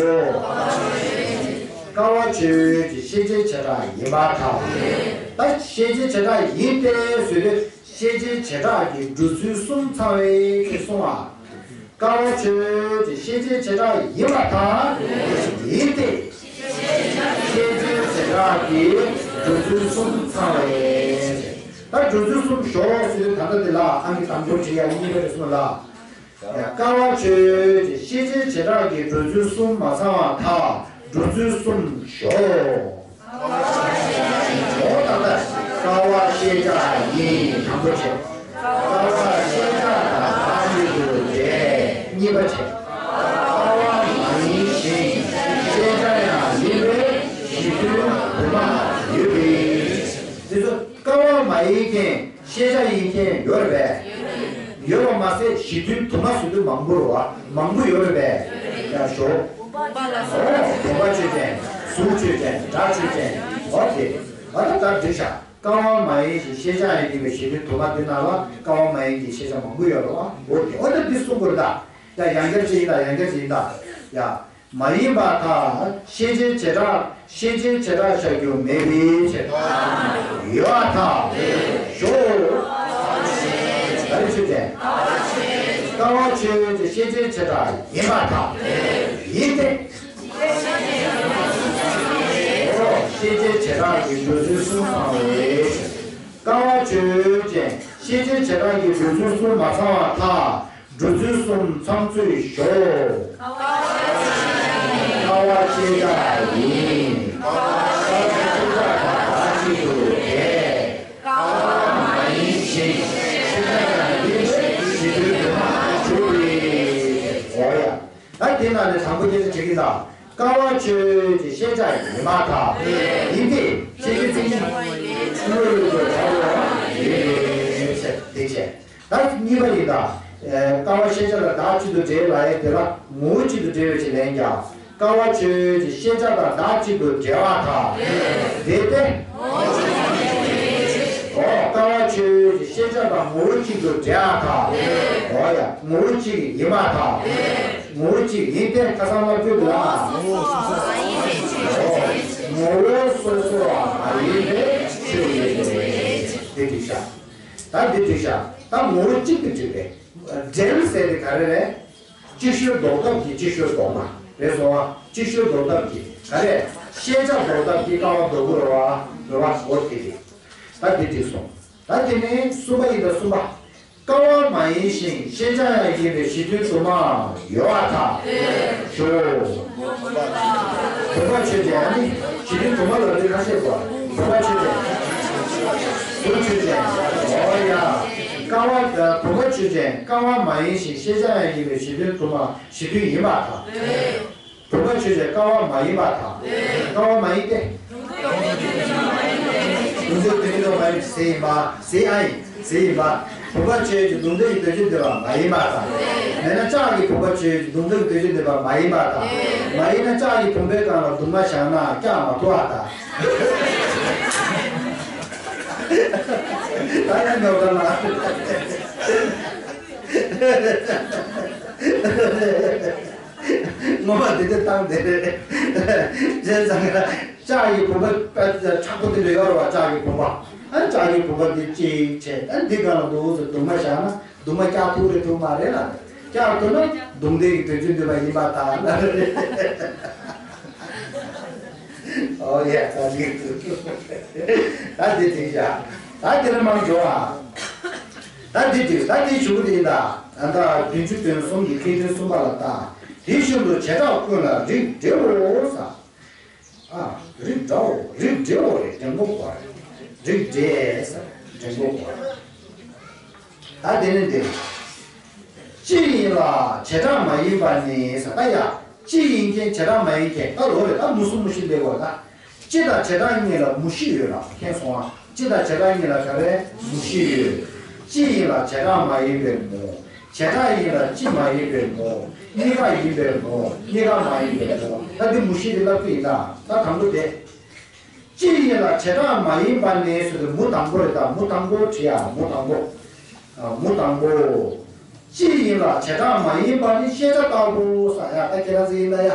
ཀ་བ་ཆོས་ཅན། ཤེས་བྱའི་བྱེ་བྲག་ཡིན་པར་ཐལ། ད་ཤེས་བྱའི་བྱེ་བྲག་ཡིན་ཏེ་ཟེར་དུས་ཤེས་བྱའི་བྱེ་བྲག་གི་འགྲོ་ཚུལ་གསུམ་ཚང་བའི་ཕྱིར་གསུངས་པ། ཀ་བ་ཆོས་ཅན། ཤེས་བྱའི་བྱེ་བྲག་ཡིན་པར་ཐལ། ཡིན་ཏེ། ཤེས་བྱའི་བྱེ་བྲག་གི་འགྲོ་ཚུལ་གསུམ་ཚང་བའི་ཕྱིར། ད་འགྲོ་ཚུལ་གསུམ་ཞོག་ཟེར་དུས་ད་ལྟ་འདི་ལ་ཨང་ཀི་དང་པོ་བྲིས་ཡ། གཉིས་པ་རེད་གསུངས་ལ། ཡ། ཀ་བ་ཆོས་ཅན། ཤེས་བྱའི་བྱེ་བྲག་གི་འགྲོ་ཚུལ་གསུམ་མ་ཚང་བར་ཐལ། འགྲོ་ཚུལ་གསུམ་ཞོག་འོ་ད་ལྟ་ཀ་བ་ཤེས་བྱ་ཡིན། དང་པོ་བྱས། ཀ་བ་ཤེས་བྱ་དང་བདག་གཅིག་ཏུ་འབྲེལ། གཉིས་པ་བྱས། ཀ་བ་མ་ཡིན་ཞིང་ཤེས་བྱ་ཡང་ཡིན་པའི་གཞི་མཐུན་དུ་མ་ཡོད་པའི། དེ་ཚོ་ཀ་བ་མ་ཡིན་མཁན། ཤེས་བྱ་ཡིན་མཁན་ཡོད་རེད་པས། ཡོད་པ་མ་ཟད་གཞི་མཐུན་དུ་མ་ཟེར་དུས་མང་པོ་རེད་པ། མང་པོ་ཡོད་རེད་པས། ཡ་ཞོག་འོ། བུམ་པ་ཆོས་ཅན། གཟུགས་ཆོས་ཅན། སྒྲ་ཆོས་ཅན། འོ་དེ། ཨ་ད་ད་འགྲིག་ཤག་ཀ་བ་མ་ཡིན་ཞིང་ཤེས་བྱ་ཡང་ཡིན་པའི་གཞི་མཐུན་དུ་མ་འདི་ནང་ལ་ཀ་བ་མ་ཡིན་གྱི་ཤེས་བྱ་མང་པོ་ཡོད་རེད་པ། འོ་དེ། འོ་ད་འདི་གསུང་དགོས་རེད་ད། ཡ། ཡང་བསྐྱར་ཅིག་ཡིན་ད། ཡང་བསྐྱར་ཅིག་ཡིན་ད། ཡ། མ་ཡིན་པར་ཐལ། ཤེས་བྱའི་བྱེ་བྲག་ཤེས་བྱའི་བྱེ་བྲག་བཞག་རྒྱུ་མེད་པའི་ཕྱིར། ཡོད་པར་ཐལ། ཞོག་ག་རེ་ཆོས་ཅན། ཀ་བ་ཆོས་ཅན། ཤེས་བྱའི་བྱེ་བྲག་ཡིན་པར་ཐལ། ཡིན་ཏེ། འོ། ཤེས་བྱའི་བྱེ་བྲག་གི་འགྲོ་ཚུལ་གསུམ་ཚང་བའི་ཕྱིར། ཀ་བ་ཆོས་ཅན། ཤེས་བྱའི་བྱེ་བྲག་གི་འགྲོ་ཚུལ་གསུམ་མ་ཚང་བར་ཐལ། འགྲོ་ཚུལ་གསུམ་ཚང་ཚུལ་ཞོག་ཀ་བ་ཤེས་བྱ་ཡིན། ཀ་བ་ཤེས་བྱ་དང་བདག་གཅིག་ཏུ་འབྲེལ། ཀ་བ་མ་ཡིན་ཞིང་ཤེས་བྱ་ཡང་ཡིན་པའི་གཞི་མཐུན་དུ་མ་གྲུབ་པའི། འོ་ཡ། ད་དེ་ནང་ནས་དང་པོ་སྐད་ཆ་དྲི་གི་ཡིན་ད། ཀ་བ་ཆོས་ཅན། ཤེས་བྱ་ཡིན་པར་ཐལ། ཡིན་ཏེ། ཤེས་བྱའི་མཚན་ཉིད་ཀླུ་ལུག་ཏུ་བྱ་བ་ཡིན་པའི་ཕྱིར། དེ་བྱས། ད་གཉིས་པ་ཡིན་ད། ཀ་བ་ཤེས་བྱ་ལ་བདག་གཅིག་ཏུ་འབྲེལ་ལབ་ཡས་དེ་ལ་ངོ་བོ་གཅིག་ཏུ་འབྲེལ་བའི་ཕྱིར་ལན་རྒྱག་ཀ་བ་ཆོས་ཅན། ཤེས་བྱ་དང་བདག་གཅིག་ཏུ་འབྲེལ་བར་ཐལ། རེད་དེ། འོ། ཀ་བ་ཆོས་ཅན། ཤེས་བྱ་དང་ངོ་བོ་གཅིག་ཏུ་འབྲེལ་བར་ཐལ། འོ་ཡ། ངོ་བོ་གཅིག་ཡིན་པར་ཐལ། ངོ་བོ་གཅིག་ཡིན་ཏེ། ཁ་སང་ལབ་རྒྱུ་འདུག་ཨ། ངོ་བོ་སོ་སོ་བ་མ་ཡིན་པའི་ཕྱིར་ཡིན་ཏེ། དེ་འགྲིག་ཤག་ད་འདི་འགྲིག་ཤག་ད་ངོ་བོ་གཅིག་ཏུ་འགྲིག་པས། འབྲེལ་ཟེར་དེ་ག་རེ་རེད། གཅིག་ཤོས་ལྡོག་ཐབས་ཀྱི་གཅིག་ཤོས་ལྡོག་པ། རེད་སོང་བ། ཅིག་ཤོས་ལྡོག་ཐབས་ཀྱིས་ག་རེ། ཤེས་བྱ་ལྡོག་ཐབས་ཀྱིས་ཀ་བ་ལྡོག་གི་རེད་བ། རེད་བ། འོ་དེ་རེད། ད་དེ་འགྲིག་སོང་། ད་དེ་ནས་གསུམ་པ་ཡིན་ད་གསུམ་པ། ཀ་བ་མ་ཡིན་ཞིང་ཤེས་བྱ་ཡང་ཡིན་པའི་གཞི་མཐུན་དུ་མ་ཡོད་པར་ཐལ། ཞུ། བུམ་པ་ཆོས་ཅན། ཨ་ནི་གཞི་མཐུན་དུ་མ་ལབ་དུས་ཁ་ཤས་གོ། བུམ་པ་ཆོས་ཅན། བུམ་ཆོས་ཅན། འོ་ཡ། ཀ་བ། བུམ་པ་ཆོས་ཅན། ཀ་བ་མ་ཡིན་ཞིང་ཤེས་བྱ་ཡང་ཡིན་པའི་གཞི་མཐུན་དུ་མ། གཞི་མཐུན་ཡིན་པར་ཐལ། བུམ་པ་ཆོས་ཅན། ཀ་བ་མ་ཡིན་པར་ཐལ། ཀ་བ་མ་ཡིན་ཏེ། ལྡོག་ཟླའི་དོན་སྤྱི་དུ་མ་ཡིན་ཟེར་ཡིན་པ། ཟེར་ཨ་ཡིན། ཟེར་ཡིན་པ། བུམ་པ་ཆོས་ཅན། ལྡོག་ཟླའི་དོན་སྤྱི་འདོད་པ་མ་ཡིན་པར་ཐལ། མེད་ན་ལྕགས་ཀྱི་བུམ་པ་ཆོས་ཅན། ལྡོག་ཟླའི་དོན་སྤྱི་འདོད་པ་མ་ཡིན་པར་ཐལ། མ་ཡིན་ན་ལྕགས་ཀྱི་བུམ་པའི་སྒང་ལ་གདུང་མ་བཞག་ན་སྐྱག་མ་ཐུག་པར་ཐལ། ད་ཡང་ཉོབ་ད་ལ། ངོ་མ་དེ་འདྲ་བཏང་དེ་རེད། བྱས་ཙང་ལྕགས་ཀྱི་བུམ་པ་དཔེ་མཁྲེགས་པོ་དེ་འདྲ་ཡོད་རེད་བ། ལྕགས་ཀྱི་བུམ་པ། ཨ། ལྕགས་ཀྱི་བུམ་པ་འདི་གཅིག་བྱས། ཨ། འདི་སྒང་ལ་འདུག་སེ་གདུང་མ་བཞག་ན་གདུང་མ་སྐྱག་ཐུག་རེད་ཐུག་མ་རེད་ལ། སྐྱག་ཐུག་ན་ལྡོག་ཟླའི་དོན་སྤྱི་འདོད་པ་ཡིན་པར་ཐལ་ལ་རེད། ཨོ་ཡ། ད་འགྲིག་འདུག་ད་འདི་འགྲིག་བཞག་ད་འདི་ལ་མང་འགྲོ་ཨ། ད་འདི་འགྲིག་ད་འདི་ཞུ་གི་ཡིན་ད། ད་ལྟ་བདུན་ཅུ་དོན་གསུམ་གྱི་སྐད་འཕྲིན་གསུམ་པ་ལ་ལྟ། དེ་བཞིན་དུ་བྱེ་བྲག་ཀུན་ལ་རིགས་འགྲེའོ་ཟེར། ཨ། རིགས་འདྲའོ། རིགས་འགྲེའོ་རེད། འགྲེང་བུ་གོ་རེད། རིགས་འགྲེ་ཟེར། འགྲེང་བུ་གོ་རེད། ད་དེ་ནི་འདི། སྤྱི་ཡིན་ལ་བྱེ་བྲག་མ་ཡིན་པ་ནི་ཟེར། ད་ཡ། སྤྱི་ཡིན་མཁན་བྱེ་བྲག་མ་ཡིན་མཁན་ད་ལོ་རེད། ད་མུ་གསུམ་མུ་བཞི་སླེབས་པ་ད། སྤྱི་དང་བྱེ་བྲག་གཉིས་ལ་མུ་བཞི་ཡོད་ལ། མཁྱེན་སོང་ཨ། སྤྱི་དང་བྱེ་བྲག་གཉིས་ལ་ག་རེ། མུ་བཞི་ཡོད། སྤྱི་ཡིན་ལ་བྱེ་བྲག་མ་ཡིན་པའི་མུ། བྱེ་བྲག་ཡིན་ལ་སྤྱི་མ་ཡིན་པའི་མུ། གཉིས་ཀ་ཡིན་པའི་མུ། གཉིས་ཀ་མ་ཡིན་པའི་མུ། ད་འདི་མུ་བཞི་དེ་ལབ་རྒྱུ་ཡིན་ད། ད་དང་པོ་དེ། སྤྱི་ཡིན་ལ་བྱེ་བྲག་མ་ཡིན་པ་ནི་ཟེར་དུས་མུ་དང་པོ་རེད་ད། མུ་དང་པོ་བྲིས་ཡ། མུ་དང་པོ། ཨ། མུ་དང་པོ། སྤྱི་ཡིན་ལ་བྱེ་བྲག་མ་ཡིན་པ་ནི་ཤེས་བྱ་ལྟ་བུ་ཟེར་ཡ། ད་ཁྱེད་རང་ཚོ་ཡིན་ད་ཡ།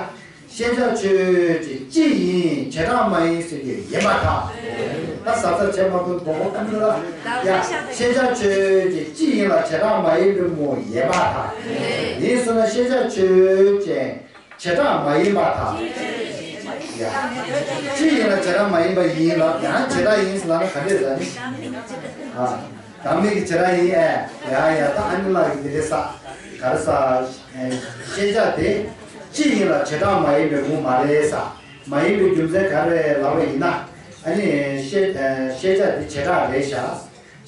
ཤེས་བྱ་ཆོས་ཅན། སྤྱི་ཡིན་བྱེ་བྲག་མ་ཡིན་ཟེར་གྱི་ཡིན་པར་ཐལ། ད་ཟབ་ཟབ་བྱེད་མ་དགོས་མགོ་སྐོར་གཏོང་གི་ལ། ཡ། ཤེས་བྱ་ཆོས་ཅན། སྤྱི་ཡིན་ལ་བྱེ་བྲག་མ་ཡིན་པའི་མུ་ཡིན་པར་ཐལ། ཡིན་སོང་ན་ཤེས་བྱ་ཆོས་ཅན། བྱེ་བྲག་མ་ཡིན་པར་ཐལ། ཡ། སྤྱི་ཡིན་ལ་བྱེ་བྲག་མ་ཡིན་པ་ཡིན་ལ། ཡང་བྱེ་བྲག་ཡིན་ཟེར་ལབ་ན་ག་འདྲས་ཟེར་ནི། ཨ། བདག་མེད་ཀྱི་བྱེ་བྲག་ཡིན་ཨེ། ཡ་ཡ། ད་ཨ་ནི་ལ་ཡི་འདི་རེད་ས། ག་རེ་ས། ཨེ། ཤེས་བྱ་དེ་སྤྱི་ཡིན་ལ་བྱེ་བྲག་མ་ཡིན་པའི་མུ་མ་རེད་ས། མ་ཡིན་པའི་རྒྱུ་མཚན་ག་རེ་ལབ་པ་ཡིན་ན། ཨ་ནི་ཤེས། ཨེ། ཤེས་བྱ་དེ་བྱེ་བྲག་རེད་ཤག་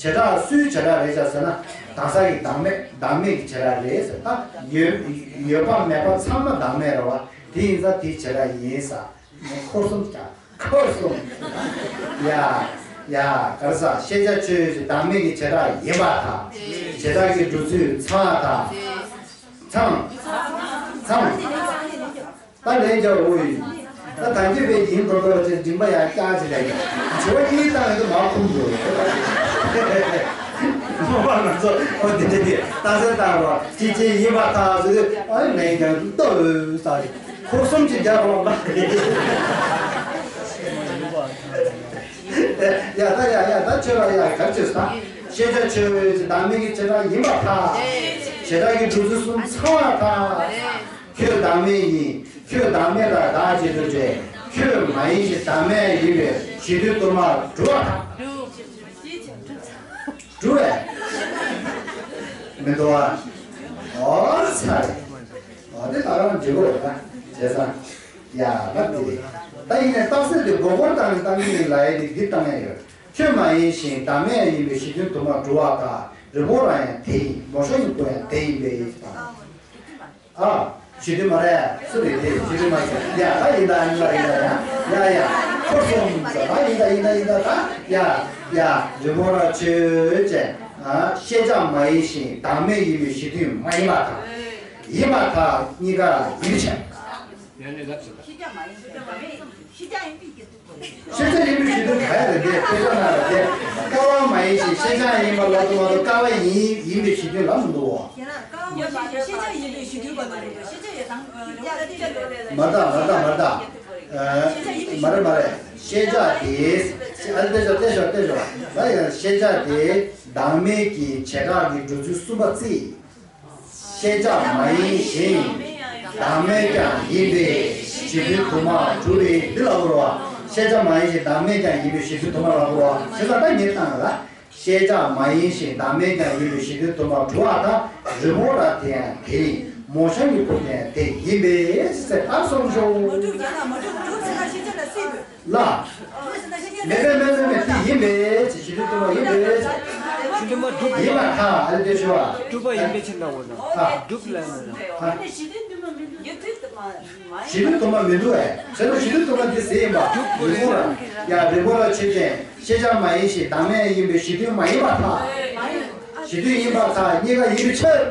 བྱེ་བྲག་སུའི་བྱེ་བྲག་རེད་ཤག་ཟེར་ན། དེང་སང་གི་བདག་མེད། བདག་མེད་ཀྱི་བྱེ་བྲག་རེད་ཟེར། ད་ཡོད། ཡོད་པ་མེད་པ་ཚང་མ་བདག་མེད་རེད་བ། དེ་ཡིན་ཙང་དེའི་བྱེ་བྲག་ཡིན་ས། ཁོ་གསུམ་ཀྱང་། ཁོ་གསུམ། ཡ། ཡ། ག་རེ་ཟ། ཤེས་བྱ་ཆོས་ཅན། བདག་མེད་ཀྱི་བྱེ་བྲག་ཡིན་པར་ཐལ། བྱེ་བྲག་གི་འགྲོ་ཚུལ་ཚང་བ་དང་། ཚང་། ཚང་། ད་ལན་རྒྱག་འོ་ཡིན། ད་ད་གིན་པའི་ཡིན་མདོག་མདོག་ཅེས་མགྲིན་པ་ཡང་བཀྱག་ཅིག་ལས་ཀྱང་ཇོ་བོ་གཉིས་བཏང་ཡོད་དུ་མ་ཁུམ་འགྲོ། མོ་པ་ང་ཚོ་ཨོ་དེ་འདྲ་དེ་ད་སེ་བཏང་རོགས་ཅི་ཅི་ཡིན་པར་ཐལ་ཟེར་དུས། ཨ་ནི་ལན་རྒྱག་ཏོ་ས་རེད། ཁོ་གསུམ་གྱིས་རྒྱག་རོགས་པ། ཡ་ད་ཡ་ཡ་ད་ཆོས་ལ་ཡ་གར་ཆོས་ས། ཤེས་བྱ་ཆོས་ཅན། བདག་མེད་ཀྱི་བྱེ་བྲག་ཡིན་པར་ཐལ། བྱེ་བྲག་གི་འགྲོ་ཚུལ་གསུམ་ཚང་བར་ཐལ། ཁྱོད་བདག་མེད་ཡིན། ཁྱོད་བདག་མེད་ལ་བདག་ཅེས་སུ་འདྲེ། ཁྱོད་མ་ཡིན་ཞིང་བདག་མེད་ཡིན་པའི་གཞི་མཐུན་དུ་མར་གྲུབ་པར་ཐལ། གྲུབ་པས། མི་འདུག་བ། ཨོ་ཚ་རེད། ཨོ་དེ་ད་རང་འགྲིག་གོ་རེད་ད། བྱས་ཙང་། ཡ་ལབ་དེ་རེད། ད་ཡིན་ནའི་རྟགས་གསལ་དེ་མགོ་སྐོར་བཏང་ནས་བཏང་གི་ཡིན་ལབ་ཡས་དེ་འདི་བཏང་ཡས་ཡོད། ཁྱོད་མ་ཡིན་ཞིང་བདག་མེད་ཡིན་པའི་གཞི་མཐུན་དུ་མར་གྲུབ་པར་ཐལ། རི་བོང་རང་ཡང་དེ་ཡིན། མོ་ཤོ་ཡི་བུ་ཡང་དེ་ཡིན་པས་དང་། ཨ། གཞི་མཐུན་མ་རེད། སུ་རེད་དེ་གཞི་མཐུན་མ་རེད། ཡ་ད་ཡིན་ད་ཡིན་ད་ཡིན་ད་ཡ་ཡ་ཡ། ཁོ་གསུམ་ཟེར། ད་ཡིན་ད་ཡིན་ད་ཡིན་ད་ད་ཡ་ཡ། རི་བོང་རང་ཆོས་ཅན། ཨ། ཤེས་བྱ་མ་ཡིན་ཞིང་བདག་མེད་ཡིན་པའི་གཞི་མཐུན་མ་ཡིན་པར་ཐལ། ཡིན་པར་ཐལ། གཉིས་ཀ་ཡིན་པའི་ཕྱིར། ཤེས་བྱ་ཡིན་པའི་གཞི་མཐུན་ག་ཡ་རེད་དེ། དཔེ་ཆ་ནང་ལ་དེ་ཀ་བ་མ་ཡིན་ཞིང་ཤེས་བྱ་ཡིན་པ་ལབ་དུས་མ་གཏོགས་ཀ་བ་ཡིན་ཡིན་པའི་གཞི་མཐུན་ལབ་མི་འདུག་བ། ཤེས་བྱ་ཡིན་པའི་གཞི་མཐུན་པ་ལ་རེད། ཤེས་བྱ་ཡི་དང་། མ་རེད་མ་རེད་མ་རེད། ཤེས་བྱ་དེ། ཨ་ལྟོས་ཤོག་ལྟོས་ཤོག་ལྟོས་ཤོག་ད་ཡང་ཤེས་བྱ་དེ་བདག་མེད་ཀྱི་བྱེ་བྲག་གི་འགྲོ་ཚུལ་གསུམ་པ་རྩིས། ཤེས་བྱ་མ་ཡིན་ཞིང་། བདག་མེད་ཀྱང་ཡིན་པའི་གཞི་མཐུན་དུ་མ་གྲུབ་པས་འདི་ལ་འོ་ར་བ། ཤེས་བྱ་མ་ཡིན་ཞིང་བདག་མེད་ཀྱང་ཡིན་པའི་གཞི་མཐུན་དུ་མ་ལ་འོ་ར་བ། ཞེས་པ་ད་ངས་བཏང་ལ། ཤེས་བྱ་མ་ཡིན་ཞིང་བདག་མེད་ཀྱང་ཡིན་པའི་གཞི་མཐུན་དུ་མ་གྲུབ་པ་དང་རི་མོ་ར་དེ་ཡང་དེ་ཡིན། མོ་ཤ་ཡི་བུ་དེ་ཡང་དེ་ཡིན་པས་ཟེར་ད་གསུངས་ཤོག་མ་གྲུབ་ཡང་ན་མ་གྲུབ་གྲུབ་ཟེར་ན་ཤེས་བྱ་ལ་སྲིད་དགོས། ལ། མེད་པས་མེད་མེད་མེད་དེ་ཡིན་པས་ཞེས་ཞི་ལུས་སྟོན་པ་ཡིན་པས། ཞི་ལུས་སྟོན་པ་གྲུབ་ཡིན་པ་ཁ་ཨ་ལེ་དེ་ཞུ་བ། གྲུབ་པ་ཡིན་པའི་ཕྱིར་ན་འོ་ན། ཨ། གྲུབ་ལ་ན། ཨ། ཞི་ལུས་སྟོན་པ་མི་འདུག་ཨེ། བྱས་ན་ཞི་ལུས་སྟོན་པ་དེ་ཟེར་ཡིན་པ། རི་བོ་ར། ཡ་རི་བོ་ར་ཆོས་ཅན། ཤེས་བྱ་མ་ཡིན་ཞིང་བདག་མེད་ཡིན་པའི་གཞི་མཐུན་མ་ཡིན་པར་ཐལ། གཞི་མཐུན་ཡིན་པར་ཐལ་གཉིས་ཀ་ཡིན་པའི་ཕྱིར།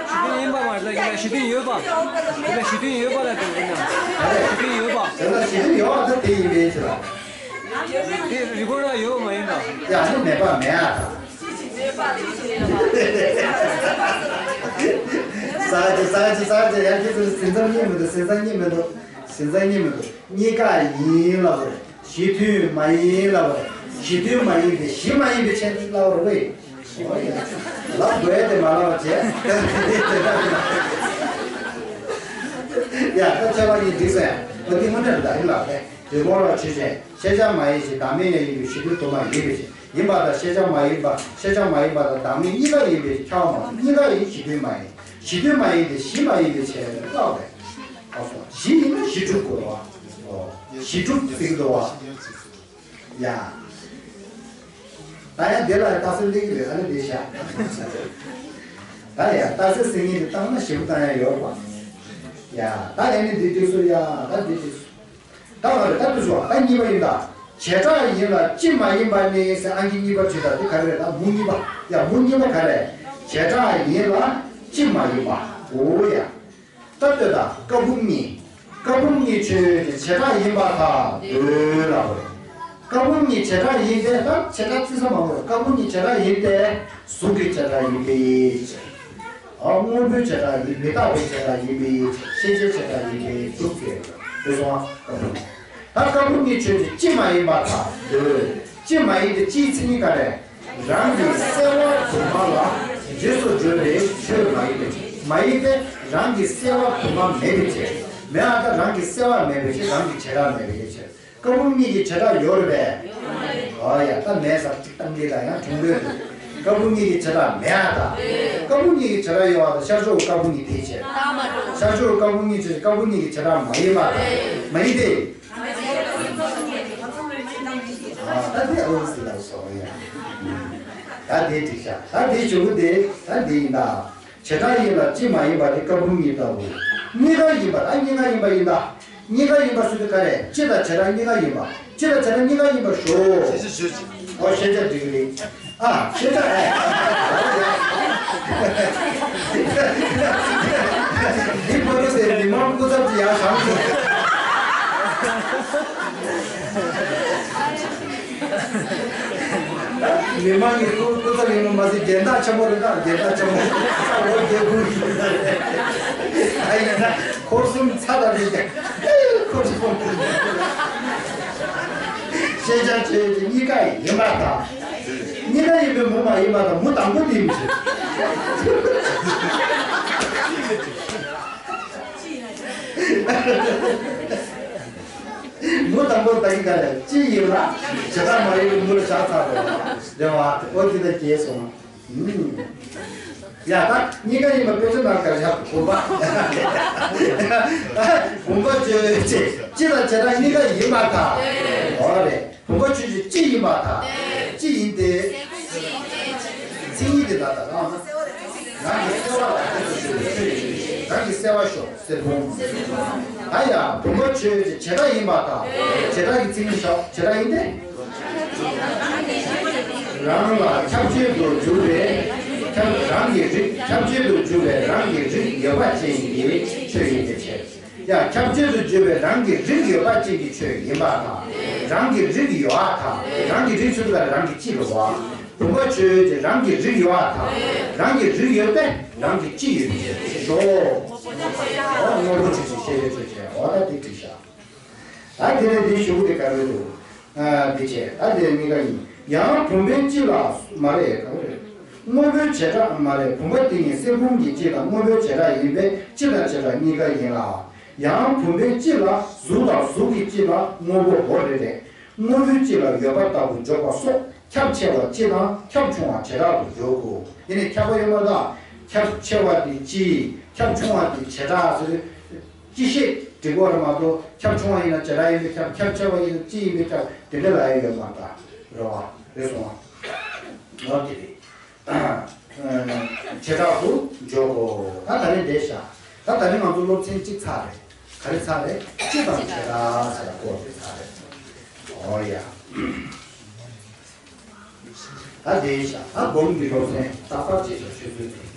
གཞི་མཐུན་ཡིན་པ་མ་ཟད་ཡིན་ན་གཞི་མཐུན་ཡོད་པ། ཡིན་ན་གཞི་མཐུན་ཡོད་པ་ལ་དེ་ཡིན་ན། གཞི་མཐུན་ཡོད་པ། དེ་ལ་གཞི་མཐུན་ཡོད་པ་དེ་ཡིན་པའི་ཕྱིར། དེ་རི་བོ་ར་ཡོད་མ་ཡིན་ན། ཡ་ནི་མེད་པ་མེད་ཨ། ས་ཅི་ས་ཅི་ས་ཅི་ཡང་ཁྱེད་ཚོ་སེམས་ཙམ་རྙེད་མི་འདུག་སེམས་ཙམ་རྙེད་མི་འདུག་སེམས་ཙམ་རྙེད་མི་འདུག་གཉིས་ཀ་ཡིན་ལབ་རེད། གཞི་མཐུན་མ་ཡིན་ལབ་པ་རེད། གཞི་མཐུན་མ་ཡིན་ཏེ་གཞི་མ་ཡིན་པའི་ཕྱིར་ལབ་པ་རེད་པས། ལབ་དགོས་ཏེ་མ་ལབ་པ་བྱས། ཡ་ད་ཆོས་པ་གཉིས་འགྲིག་སོང་ཡ། ཨ་འདི་དངོས་འབྲེལ་རེད་ད་ཡིན་ལབ་པས། དེ་མོ་ལ་ཆོས་ཅན། ཤེས་བྱ་མ་ཡིན་ཞིང་བདག་མེད་ཡང་ཡིན་པའི་གཞི་མཐུན་དུ་མ་ཡིན་པའི་ཕྱིར། ཡིན་པ་དང་ཤེས་བྱ་མ་ཡིན་པ་ཤེས་བྱ་མ་ཡིན་པ་དང་བདག་མེད་གཉིས་ཀ་ཡིན་པའི་ཁྱབ་པ་མ་གཏོགས་གཉིས་ཀ་ཡིན་གཞི་མཐུན་མ་ཡིན། གཞི་མཐུན་མ་ཡིན་ཏེ་གཞི་མ་ཡིན་པའི་ཕྱིར་ལབ་པས། ཨོ་སོ། གཞི་ཡིན་ན་གཞི་གྲུབ་དགོས་པ། ཨོ། གཞི་གྲུབ་ཟེར་གྱི་འདུག་བ། ཡ། ད་ཡང་དེ་ལ་རྟགས་གསལ་སླེབས་ཀྱི་རེད་ཨ་ནི་དེ་བཞག་ད་ཡ་རྟགས་གསལ་ཟེར་མཁན་དེ་བཏང་ན་ཞེ་པོ་བཏང་ཡ་ཡོད་པ། ཡ། ད་ཡ་ནི་འདི་དུས་སུ་ཡ་ད་འདི་དུས་སུ། ད་བ་རེད་ད་དུས་སུ་ད་གཉིས་པ་ཡིན་ད། བྱེ་བྲག་ཡིན་ལ་སྤྱི་མ་ཡིན་པ་ནི་ཟེར་ཨང་ཀི་གཉིས་པ་བྲིས་ད་འདི་ག་རེ་རེད་ད་མུ་གཉིས་པ། ཡ་མུ་གཉིས་པ་ག་རེ། བྱེ་བྲག་ཡིན་ལ་སྤྱི་མ་ཡིན་པ། འོ་ཡ། ད་ལྟོས་དང་ཀ་བུམ་གཉིས། ཀ་བུམ་གཉིས་ཆོས་ཀྱི་བྱེ་བྲག་ཡིན་པར་ཐལ། འདོད་ལབ་པ་རེད། ཀ་བུམ་གཉིས་བྱེ་བྲག་ཡིན་ཏེ་ད་བྱེ་བྲག་རྩི་ས་མང་པོ་རེད། ཀ་བུམ་གཉིས་བྱེ་བྲག་ཡིན་ཏེ་གཟུགས་ཀྱི་བྱེ་བྲག་ཡིན་པའི་ཕྱིར། ཨ་དངོས་པོའི་བྱེ་བྲག་ཡིན་མི་རྟག་པའི་བྱེ་བྲག་ཡིན་པའི་ཕྱིར་ཤེས་བྱའི་བྱེ་བྲག་ཡིན་པའི་གཟུགས་ཀྱི་དེ་སོང་ཀ་བུམ། ད་ཀ་བུམ་གཉིས་ཆོས་ཀྱི་སྤྱི་མ་ཡིན་པར་ཐལ། འདོད། སྤྱི་མ་ཡིན་ཏེ་སྤྱིའི་མཚན་ཉིད་ག་རེ། རང་གི་གསལ་བ་དུ་མ་ལ་རྗེས་སུ་འཇུག་པའི་ཆོས་མ་ཡིན་པའི་མ་ཡིན་ཏེ་རང་གི་གསལ་བ་དུ་མ་མེད་པའི་ཕྱིར། མེད་པ་ད་རང་གི་གསལ་བ་མེད་པའི་ཕྱིར་རང་གི་བྱེ་བྲག་མེད་པའི་ཕྱིར། ཀ་བུམ་གཉིས་ཀྱི་བྱེ་བྲག་ཡོད་རེད་པས། ཨོ་ཡ་ད་མེད་ས་གཅིག་བཏང་གི་ད་ཡང་དྲུང་དོན་དུ་ཀ་བུམ་གཉིས་ཀྱི་བྱེ་བྲག་མེད་ཨ་ད། ཀ་བུམ་གཉིས་ཀྱི་བྱེ་བྲག་ཡོད་པ་ད་ཤར་ཕྱོགས་ཀ་བུམ་གཉིས་དེའི་ཕྱིར། ཤར་ཕྱོགས་ཀ་བུམ་གཉིས་ཆོས་ཀ་བུམ་གཉིས་ཀྱི་བྱེ་བྲག་མ་ཡིན་པ་ད། མ་ཡིན་ཏེ། ད་དེ་ཨོ་སི་ལ་སོང་ཡ། ད་དེ་འགྲིག་ཤག་ད་དེ་བྱུང་དེ་ད་དེ་ཡིན་ད། བྱེ་བྲག་ཡིན་ལ་སྤྱི་མ་ཡིན་པ་དེ་ཀ་བུམ་གཉིས་ལྟ་བུ། གཉིས་ཀ་ཡིན་པ་ད་གཉིས་ཀ་ཡིན་པ་ཡིན་ད། གཉིས་ཀ་ཡིན་པ་ཟེར་དུས་ག་རེ་སྤྱི་དང་བྱེ་བྲག་གཉིས་ཀ་ཡིན་པ། སྤྱི་དང་བྱེ་བྲག་གཉིས་ཀ་ཡིན་པ་ཞོག་ཤེས་བྱ་ཞུ་ཅིག་ཨོ་ཤེས་བྱ་འགྲིག་གི་རེད། ཨ་ཤེས་བྱ་ཨེ། འདི་བར་དུ་དེ་མི་མང་སྐུ་ཚབ་ཀྱི་ཡང་བྱང་སོང་། མི་མང་གི་སྐུ་སྐུ་ཚབ་ཡིན་ནོ་མ་ཟད་རྒན་བདག་ཆེན་པོ་རེད་ད་རྒན་བདག་ཆེན་པོ་ས་འོ་རྒྱལ་བུ་ཡིན་ད་ཡིན་ན་འཁོར་གསུམ་ཚ་ད་རེད་ཀྱང་འཁོར་གསུམ་ཤེས་བྱ་ཆོས་ཀྱི་གཉིས་ཀ་ཡིན་པ་དང་། གཉིས་ཀ་ཡིན་པའི་མུ་མ་ཡིན་པ་དང་མུ་དང་པོ་དེ་མི་ཤེས། མུ་དང་པོ་ད་གི་ག་རེ་ཅི་ཡིན་ལ་བྱེ་བྲག་མ་ཡིན་པའི་མུ་ལ་བཞག་ཚར་རོ། རེ་བ་ཨོ་ཏི་ད་སྐྱེས་སོང་། ཡ་ད་གཉིས་ཀ་ཡིན་པ་དཔེ་ཆ་ནང་ག་རེ་བཞག་བུམ་པ། བུམ་པ་ཆོས་ཅན་སྤྱི་དང་བྱེ་བྲག་གཉིས་ཀ་ཡིན་པར་ཐལ། ཨོ་རེད། བུམ་པ་ཆོས་ཅན་སྤྱི་ཡིན་པར་ཐལ། སྤྱི་ཡིན་ཏེ། མཚན་ཉིད་དེ་ལ་ད་རང་། རང་གི་གསལ་བ་ལ་རྗེས་སུ་འཇུག་པའི་ཆོས་ཡིན། རང་གི་གསལ་བ་ཤོག་གསལ་སྒོམ། ད་ཡང་བུམ་པ་ཆོས་ཅན་བྱེ་བྲག་ཡིན་པར་ཐལ། བྱེ་བྲག་གི་མཚན་ཉིད་ཤོག་བྱེ་བྲག་ཡིན་ཏེ། རང་ལ་ཁྱབ་བྱེད་དུ་གྱུར་པའི་ཁྱབ་རང་གི་རིགས་ཁྱབ་བྱེད་དུ་གྱུར་པའི་རང་གི་རིགས་ཡོད་པ་ཅན་གྱི་ཆོས་ཡིན་པའི་ཕྱིར། ཡང་ཁྱབ་བྱེད་དུ་གྱུར་པའི་རང་གི་རིགས་ཡོད་པ་ཅན་གྱི་ཆོས་ཡིན་པར་ཐལ། རང་གི་རིགས་ཡོད་པར་ཐལ། རང་གི་རིགས་ཚུལ་ལ་རང་གི་སྤྱི་རུ་བ། བུམ་པ་ཆོས་ཅན་རང་གི་རིགས་ཡོད་པར་ཐལ། རང་གི་རིགས་ཡོད་པས་རང་གི་སྤྱི་ཡོད་པའི་ཕྱིར་ཞོག་ཨོ་དངོས་པོ་ཆོས་ཅན་ཤེས་བྱའི་ཆོས་ཅན་ཨོ་ད་དེ་འགྲིག་ཤག་ད་དེ་ནས་འདི་ཞུ་གི་དེ་ག་རེ་འདུག་ཨ་འདི་བྱས་ད་དེ་གཉིས་ཀ་ཡིན། ཡང་བུམ་པའི་སྤྱི་ལ་མ་རེད་ག་རེ་རེད། དངོས་པོའི་བྱེ་བྲག་མ་རེད། བུམ་པ་དེ་ཉིད་སེམས་བུམ་གྱི་སྤྱི་དང་དངོས་པོའི་བྱེ་བྲག་ཡིན་པས་སྤྱི་དང་བྱེ་བྲག་གཉིས་ཀ་ཡིན་ལ། ཡང་བུམ་པའི་སྤྱི་ལ་གཟུགས་དང་གཟུགས་ཀྱི་སྤྱི་ལ་དངོས་པོ་འོ་རེ་རེ། དངོས་པོའི་སྤྱི་ལ་ཡོད་པ་ལྟ་བུ་འཇོག་པ་སོགས་ཁྱབ་ཆེ་བ་སྤྱི་དང་ཁྱབ་ཆུང་བ་བྱེ་བྲག་ཏུ་འཇོག་གོ། དེ་ནི་ཁྱབ་པ་ཡོད་མ་ཐག་ཁྱབ་ཆེ་བ་དེ་སྤྱི། ཁྱབ་ཆུང་བ་དེ་བྱེ་བྲག་ཟེར། སྤྱི་བཤད་འབྲི་དགོས་རེད་མ་གཏོགས་ཁྱབ་ཆུང་བ་ཡིན་ན་བྱེ་བྲག་ཡིན་པས་ཁྱབ། ཁྱབ་ཆེ་བ་ཡིན་ན་སྤྱི་ཡིན་པས་ཁྱབ། དེ་འདྲ་ལབ་ཡ་ཡོད་མ་རེད། རེད་བ། རེད་སོང་བ། ལབ་དེ་རེད། བྱེ་བྲག་ཏུ་འཇོག་གོ། ད་ད་རེས་འདས་ཤག་ད་ད་རེས་ང་ཚོ་སློབ་ཚན་གཅིག་ཚར་རེད། ག་རེ་ཚར་རེད། སྤྱི་དང་བྱེ་བྲག་ཟེར་བ་སྐོར་དེ་ཚར་རེད། ཨོ་ཡ། ད་འདས་ཤག་ད་སྒོམ་གྱི་སློབ་ཚན་ད་གསར་བརྗེ་ཞག་ཆུ་ཚོད་དེ།